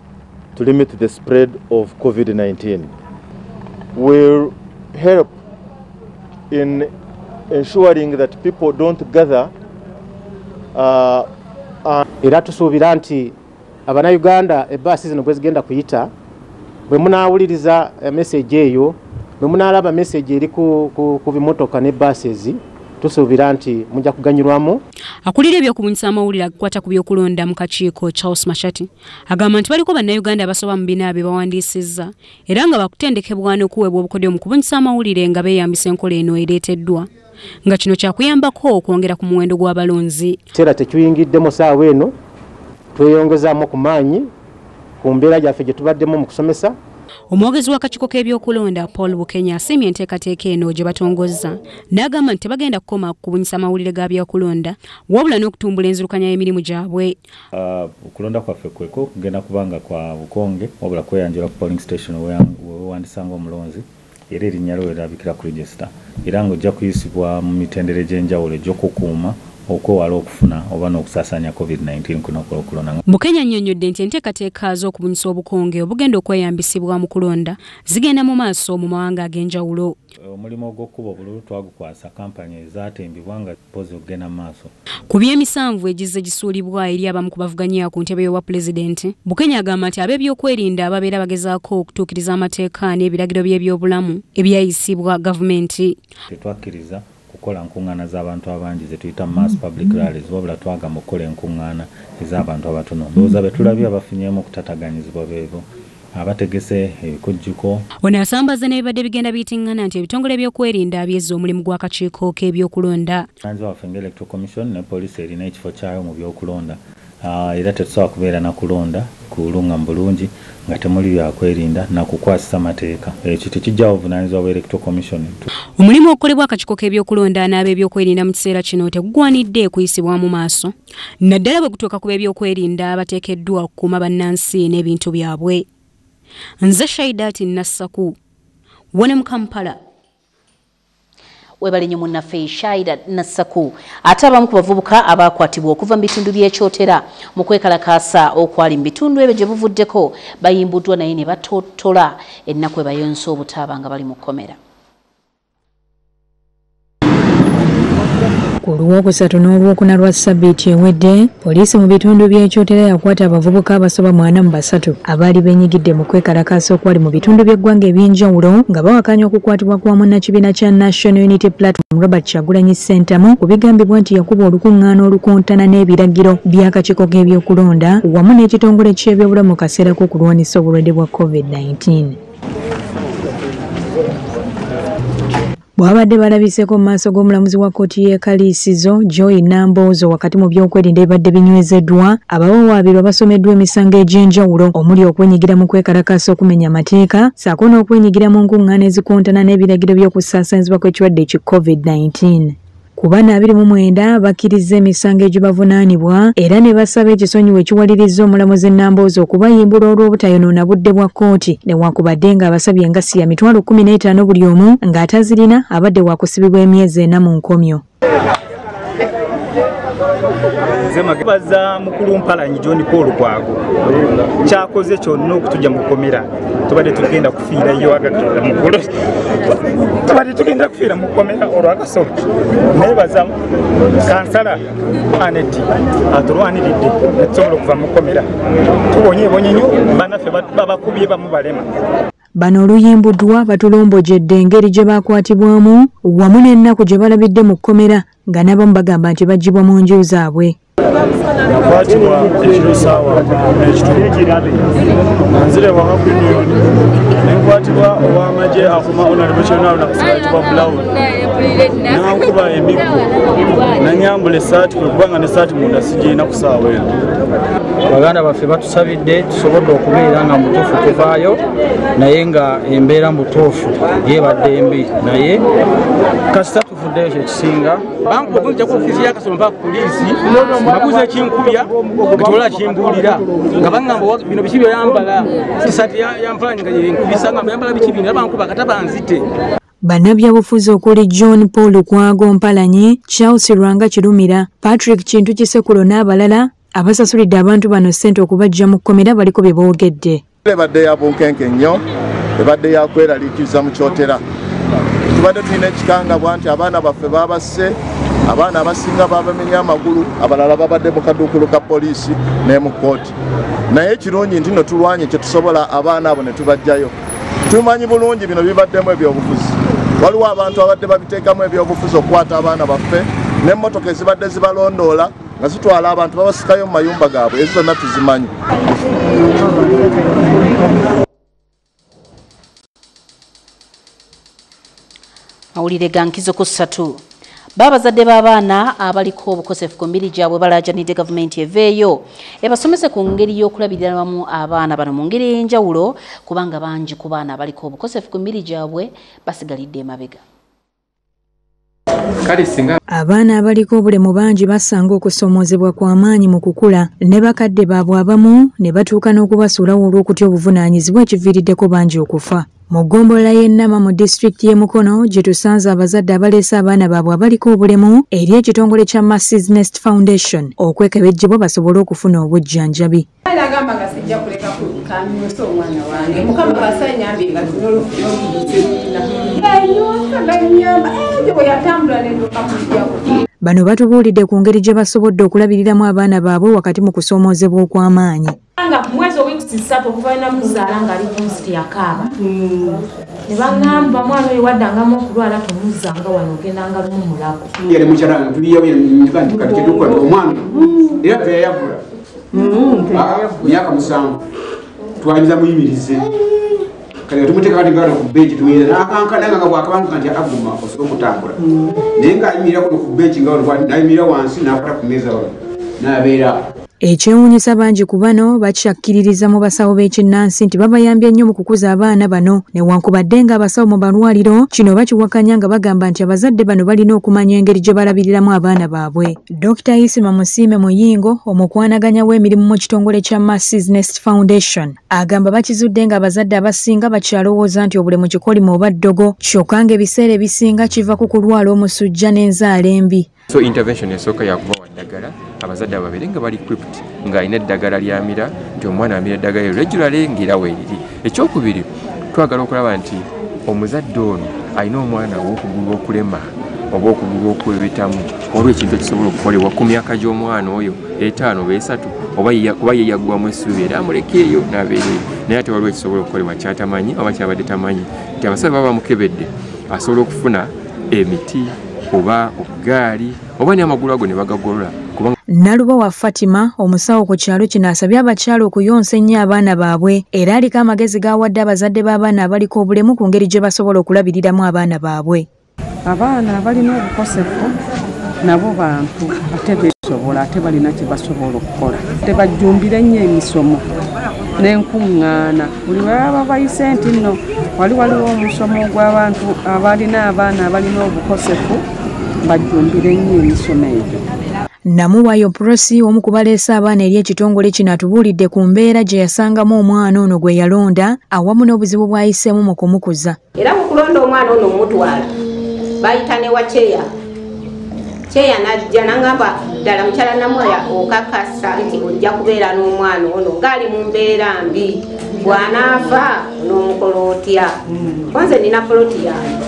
to limit the spread of COVID-19. Will help in ensuring that people don't gather. Era tusuubira nti abannayuganda ebbaasi zino bwe zigenda kuyita, bwe munaawuliriza message eyo, bwe munaalaba message eri ku bimotoka ne buses, tusuubira nti mujja kuganyulwamu. Akulira ebyokubunyisa amawulire agakwata ku byokulonda mu kakiiko Charles Mashati agamba nti baliko bannayuganda abasoba mu 4 be bawandiisizza era nga bakutendekebwa n'okuweebwa obukodyo mu kubunyisa amawulire nga beeyambisa enkola eno ereeteddwa, nga kino kyakuyambako okwongera ku muwendo gw'abalonzi. Kiseera tekiyingiddemu ssaawa eno, tweyongezaamu ku maanyi ku mbeera gyaffe gye tubaddemu mu kusomesa. Omwogezi w'akakiiko k'ebyokulonda Paul Bukenya asiimye enteekateeka eno gye batongozza n'agamba nti tebagenda kukoma kubunyisa mawulire ga byakulonda wabula n'okutumbula enzirukanya y'emirimu gyabwe. Okulonda kwaffe kweko kugenda kubanga kwa bukonge, wabula kweyanjula ku polling station weewandisanga omulonzi era erinnya lyo lirabikira ku register, era ng'ojja kuyisibwa mu mitendera egy'enjawulo egy'okukuuma okwewala okufuna oba n'okusaasaanya COVID-19 kuno okulonda. Bukenya annyonnyodde nti enteekateeka z'okubunyisa obukonge obugenda okweyambisibwa mu kulonda zigenda mu maaso mu mawanga ag'enjawulo. Omulimu ogw'okkuba obululu twagukwasa kampani ezaatembebwa nga pozi okugenda mu maaso. Ku by'emisanvu egizze gisuulibwa eri abamu ku bavuganya ku ntebe y'obwa pulezidenti, Bukenya agamba nti ab'ebyokwerinda ababeera bagezaako okutuukiriza amateeka n'ebiragiro by'ebyobulamu ebyayisibwa gavumenti. Tetwakkiriza kukola nkuŋŋaana z'abantu abangi ze tuyita mass public rallies, wabula twagamba okukola enkuŋŋaana ez'abantu abatono. Ndowooza be tulabye abafunyeemu okutataganyizibwa beebo abategese ebikujjuko. Ono asambaza n'ebibadde bigenda biyitiŋŋana nti ebitongole by'okwerinda byezza omulimu gw'akakiiko k'ebyokulonda. Anzi waffe nga Electoral Commission ne poliisi erina ekifo kyayo mu byokulonda, era tetusobola kubeera na kulonda kulungamu bulungi nga temuli byakwerinda na kukwasisa mateeka. Ekyo tekijjawo obuvunaanyizibwa bwa Electoral Commission. Omulimu ogukolebwa akakiiko k'ebyokulonda n'ab'ebyokwerinda mu kiseera kino tegugwanidde kuyisibwa mu maaso, naddala bwe gutuuka ku b'ebyokwerinda abateekeddwa okukuuma bannansi n'ebintu byabwe. Nze Shaidat Nassaku, wano mu Kampala. Webale nnyo munnaffe Shaida Nassaku. Ate abamu ku bavubuka abakwatibwa okuva mu bitundu by'ekyotera mu kwekalakaasa okwali mu bitundu ebyo gye buvuddeko bayimbuddwa naye ne batottola ennaku ebayonsa obutaaba nga bali mu kkomera. Ku lwokusatu n'olwokuna lwa ssabbiiti ewedde, poliisi mu bitundu by'ekyotera yakwata abavubuka abasoba 43 abaali beenyigidde mu kwekalakaasa okwali mu bitundu by'eggwanga eby'enjawulo nga bawakanya okukwatibwa kwa munnakibiina kya National Unity Platform Robert Kyagulanyi Ssentamu ku bigambibwa nti yakuba olukuŋŋaana olukontana n'ebiragiro by'akakiiko k'ebyokulonda wamu n'ekitongole ky'ebyobulamu mu kaseera k'okulwanyisa obulwadde bwa COVID-19. Bw'abadde balabiseeko mu maaso g'omulamuzi wa kkooti y'e Kaliisizo Joy Namboozo wakati mu by'okwerinda ebibadde binywezeddwa, abawawaabirwa basomeddwa emisango egy'enjawulo omuli okwenyigira mu kwekalakaasa okumenya amateeka ssaako n'okwenyigira mu nkuŋŋaana ezikontana n'ebiragiro by'okusaasaanyizibwa kw'ekirwadde ki COVID-19. Ku bano 29 bakkiriza emisango egibavunaanibwa era ne basaba ekisonyiwo ekiwalirizza omulamuzi Namboozo okubayimbula olw'obutayonoona budde bwa kkooti newankubadde ng'abasabye engassi ya 15,000 buli omu ng'atazirina abadde wakusibibwa emyezi 4 mu nkomyo. Baza mukulu Mpalanyi John Paul Lukwago kyakoze kyonna okutujja mu kkomera, tubadde tugenda kufiirayo agakatonda mukulu, tubadde tugenda kufiira mu kkomera olw'akasolo. Nebaza kansala Aneti atulwaniridde ne tusobola okuva mu kkomera, tubonyeebonye nnyo bannaffe babakubye bamu balema. Bano oluyimbuddwa batulombojedde engeri gye bakwatibwamu wamu n'ennaku gye balabidde mu kkomera nga n'abamu bagamba nti baggyibwa mu nju zaabwe. Nakwatibwa ekiro ssaawa 10:15 nga nzire waka ku Union ne nkwatibwa ow'amagye akuma Honorable Kyonalo nakusibayitibwa Brown nankuba emiggo nanyambula essaati kwe kubanga n'essaati munda sigirina ku ssaawa eno. Baganda baffe batusabidde tusobodde okubeera nga mutuufu tuvaayo naye nga embeera mutuufu yebadde mbi naye kasita tuvuddeyo kyekisinga. Bankuba okunzija ku ofiisi y'akasolo mpaka ku poliisi mbabuuza ekinkubya nga tewala kimbuulira nga baŋŋamba bino biki byoyambala esaati yampalanyi nga yenkubisa nga yambala biki bino era bankuba kata banzite. Bannabyabufuzi okuli John Paul Lukwago Mpalanyi, Charles Lwanga Kirumira, Patrick Kintu Kisekulo n'abalala abasasulidde abantu bano ssente okubaggya mu kkomera baliko bye boogedde. Ebadde ya bunkenke nnyo, ebadde ya kweraliikiriza mu kyotera. Tubadde tulina ekikangabwa nti abaana baffe babasse, abaana abasinga babamenya amagulu, abalala babadde mu kaduukulu ka poliisi ne mu kkooti. Naye ekirungi nti nno tulwanye kye tusobola abaana abo ne tubaggyayo. Tumanyi bulungi bino bibaddemu ebyobufuzi. Waliwo abantu abadde babiteekamu ebyobufuzi okukwata abaana baffe n'emmotoka ezibadde zibalondoola nga zitwala abantu babasikayo mu mayumba gaabwe, ezo zonna tuzimanyi. Mawulire ga nkizo ku ssatu. Babazadde b'abaana abaliko obukosefu ku mibiri gyabwe balaajanidde gavumenti eveeyo ebasomese ku ngeri y'okulabiriramu abaana bano mu ngeri ey'enjawulo kubanga bangi ku baana abaliko obukosefu ku mibiri gyabwe basigalidde emabega. Abaana abaliko obulemu bangi basanga okusoomoozebwa kw'amaanyi mu kukula ne bakadde baabwe abamu ne batuuka n'okubasuulawo olw'okutya obuvunaanyizibwa ekiviiriddeko bangi okufa. Mu ggombolola y'e Nama mu disitulikiti y'e Mukono gye tusanze abazadde abaleese abaana baabwe abaliko obulemu eri ekitongole kya Mercy's Nest Foundation okwekebejjebwa basobole okufuna obujjanjabi. Nagamba nga sijja kuleka kanyusa omwana wange Mukama kasanyambye nga Bano batubuulidde ku ngeri gye basobodde okulabiriramu abaana baabwe wakati mu kusoomoozebwa okw'amaanyi. Nga mwezi oweeks 3 okuva ina muzaala nga ali ku yakaaba. Ne baŋŋamba mwana oyo waddangamu okulwala tomuzzanga wano ogendanga lumu mulako. Yali mukyala tuliyo ntuka nti kati kyetukola omwana era teyayavula. Myaka 7 twayinza muyimirize. Kale tumuteeka kati ngalo ku bench tumuyiriza n'akankana nga bw'akabantu nti aguma osobola okutambula. Naye ng'ayimirira kuno ku bench nga wano nayimirira wansi n'akwata ku mmeeza wano n'abeera. Ekyewuunyisa bangi ku bano bakyakkiririza mu basawo b'ekinnansi nti babayambye nnyo mu kukuza abaana bano, newankubadde ng'abasawo mu malwaliro kino bakiwakanya nga bagamba nti abazadde bano balina okumanya engeri gye balabiriramu abaana baabwe. Dr. Isima Musiime Muyingo, omukwanaganya w'emirimu mu kitongole kya Mercy's Nest Foundation, agamba bakizudde ng'abazadde abasinga bakyalowooza nti obulemu kikolimo oba ddogo, kyokka ng'ebiseera ebisinga kiva ku kulwala omusujja n'enzaala embi. So intervention esooka yakubawa ddagala, abazadde ababeere nga bali equipped ng'alina eddagala ly'amira, nti omwana amira eddagala eryo regularly ng'era weeriri. Ekyokubiri, twagala okulaba nti omuzadde ono alina omwana ow'okugulu okulema oba okugulu okwebetamu, olwo ekintu ekisobola okukolebwa ku myaka gy'omwana oyo 5 oba 3 oba kuba ye yaggwamu essuubi era amulekeeyo n'abeereyo. Naye ate waliwo ekisobola okukolebwa ky'atamanyi oba ky'abadde tamanyi, nti abasawo baba bamukebedde asobola okufuna emiti oba obugaali oba n'amagulu ago ne bagagolola. Nalubowa Fatima, omusawo ku kyalo kino, asabye abakyala okuyonsa ennyo abaana baabwe era aliko amagezi g'awadde abazadde b'abaana abaliko obulemu ku ngeri gye basobola okulabiriramu abaana baabwe. Abaana abalina obukosefu nabo bantu ate beesobola, ate balina kye basobola okukola. Tebajjumbire nnyo emisomo n'enkuŋŋaana. Buli lwe baba bayise nti nno waliwo omusomo gw'abantu abalina abaana abalina obukosefu, bajjumbire nnyo emisomo egyo. Namuwayo Prosi, omu ku baleese abaana eri ekitongole kino, atubuulidde ku mbeera gye yasangamu omwana ono gwe yalonda awamu n'obuzibu bw'ayiseemu mu kumukuza. Era mu kulonda omwana ono omutwala bayita ne wa kyeya, kyeya n'ajja n'angamba ddala mukyala Namuwaya okakasa nti ojja kubeera n'omwana ono ng'ali mu mbeera mbi, bw'anaafa n'omukola otya? Nze nina poloti yange,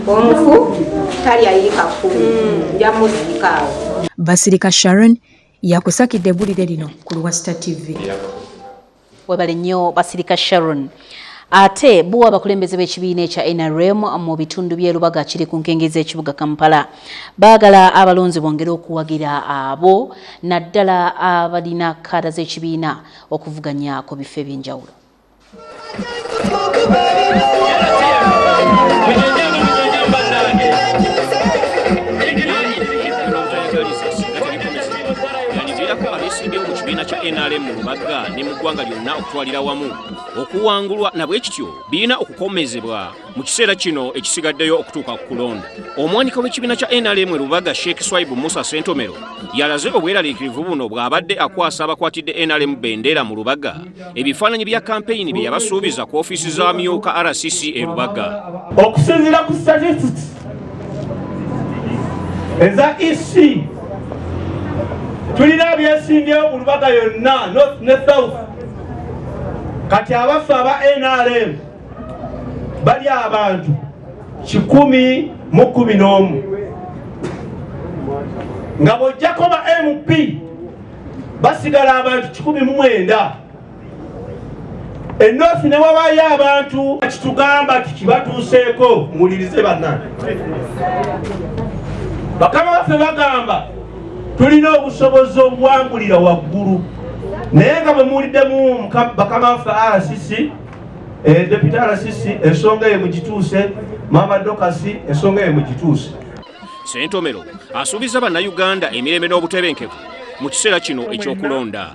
omufu talya yiika 10, nja muziika awo. Basirika Sharon yakusakidde eggulire lino ku lwa Star TV. Webale nnyo Basirika Sharon. Ate bo abakulembeze b'ekibiina ekya NRM mu bitundu by'e Lubaga kiri ku nkengezi ekibuga Kampala baagala abalonzi bongere okuwagira abo naddala abalina kaada z'ekibiina okuvuganya ku bifo eby'enjawulo. Ekibiina kya NRM mu Lubaga ne mu ggwanga lyonna okutwalira wamu okuwangulwa na bwe kityo birina okukomezebwa mu kiseera kino ekisigaddeyo okutuuka ku kulonda. Omwanika w'ekibiina kya NRM e Lubaga, Sheikh Swaibu Musa Sentomero, yalaze obweraliikirivu buno bw'abadde akwasa abakwatidde NRM bendera mu Lubaga ebifaananyi bya kampeyini bye yabasuubiza ku ofiisi za myuka RCC e Lubaga. Okusinziira ku statistics eza EC, tulina abyesimbyewo mu Lubaga yonna, north ne south. Kati abaffe aba NRM bali abantu 111, nga bw'ojjako ba MP basigala abantu 109. Enorth ne wabaayo abantu kitugamba kibatuuseeko. Muwulirize bannange, bakama baffe bagamba tulina obusobozi obuwangulira waggulu, naye nga bwe muwuliddemu bakama baffe RCC, Deputy RCC, ensonga eyo mugituuse, Mama Dokasi, ensonga eyo mugituuse. Sentomero asuubiza bannayuganda emirembe n'obutebenkevu mu kiseera kino ekyokulonda.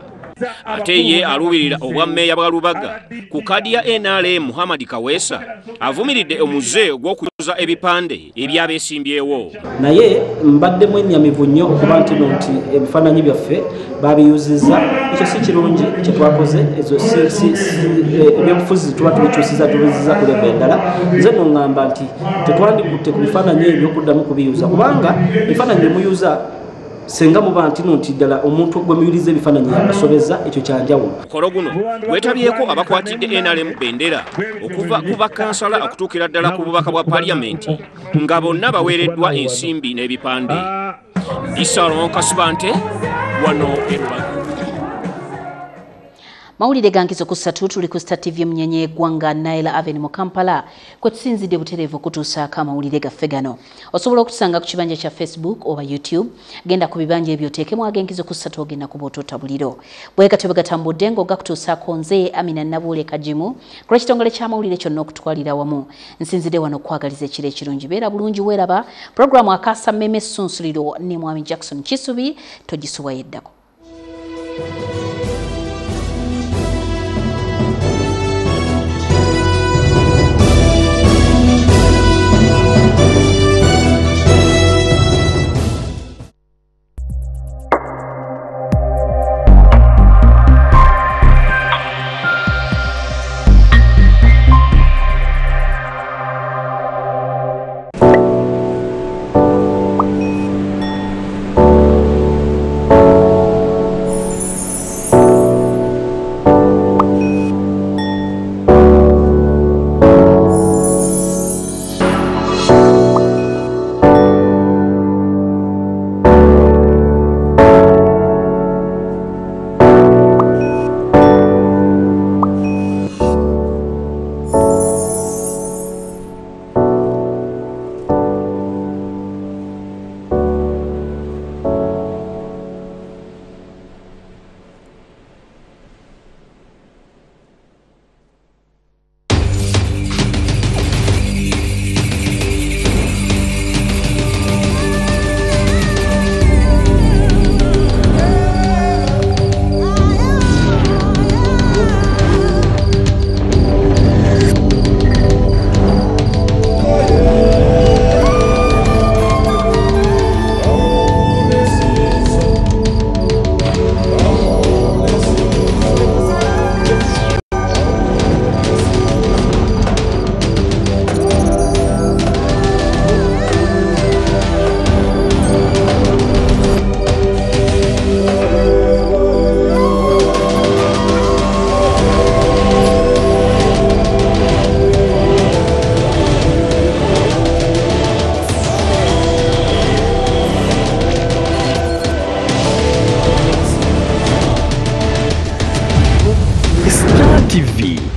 Ate ye aluubirira obwammeeya bwa Lubaga ku kaadi ya NRM Muhammad Kaweesa avumiridde omuze ogw'okuyuza ebipande eby'abeesimbyewo. Naye mbadde mwennyamivu nnyo okuba nti no nti ebifaananyi byaffe babiyuzizza. Ekyo si kirungi kye twakoze, ezo ebyobufuzi tuba tubikyusiza tubiziza ku level endala. Nze nno ŋŋamba nti tetwandikutte ku bifaananyi ebyo okuddamu kubiyuza, kubanga ebifaananyi bye muyuza senga muba nti no nti ddala omuntu gwe muyuliza ebifaananyi yakasobeza, ekyo kyanjawulo. Mukolo guno gwetabyeko abakwatidde NRM bendera okuva ku bakansala okutuukira ddala ku bubaka bwa paliyamenti nga bonna baweereddwa ensimbi n'ebipande. Ndi Kasibante wano e Lubaga. Mawulire gankizo ku ssatu tuli ku Star TV Munyenye y'eggwanga Nile Avenue mu Kampala kwe tusinzidde butereevu okutuusaako amawulire gaffe gano. Osobola okutusanga ku kibanja kya Facebook oba YouTube, genda ku bibanja ebyo oteekemu ag'enkizo ku ssatu ogenda kuba otoota buliro. Bwe gatyo bwe gatambudde ng'ogakutuusaako nze Amina Nabuule Kagimu ku lw'ekitongole ky'amawulire kyonna okutwalira wamu. Nsinzidde wano okwagaliza ekiro ekirungi, beera bulungi weeraba pulogulaamu Akaasa Mmeme Essunsuliro ne Mwami Jackson Kisubi, togisubwayo eddako.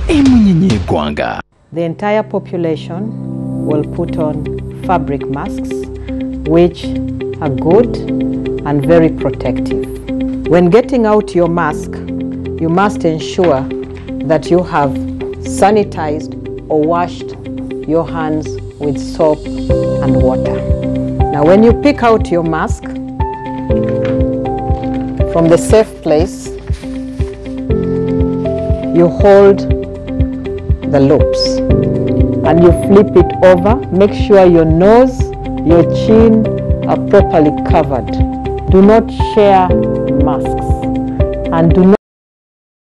Emunyinyi. The entire population will put on fabric masks, which are good and very protective. When getting out your mask, you must ensure that you have sanitized or washed your hands with soap and water. Now, when you pick out your mask from the safe place, you hold the loops and you flip it over. Make sure your nose, your chin are properly covered. Do not share masks and do not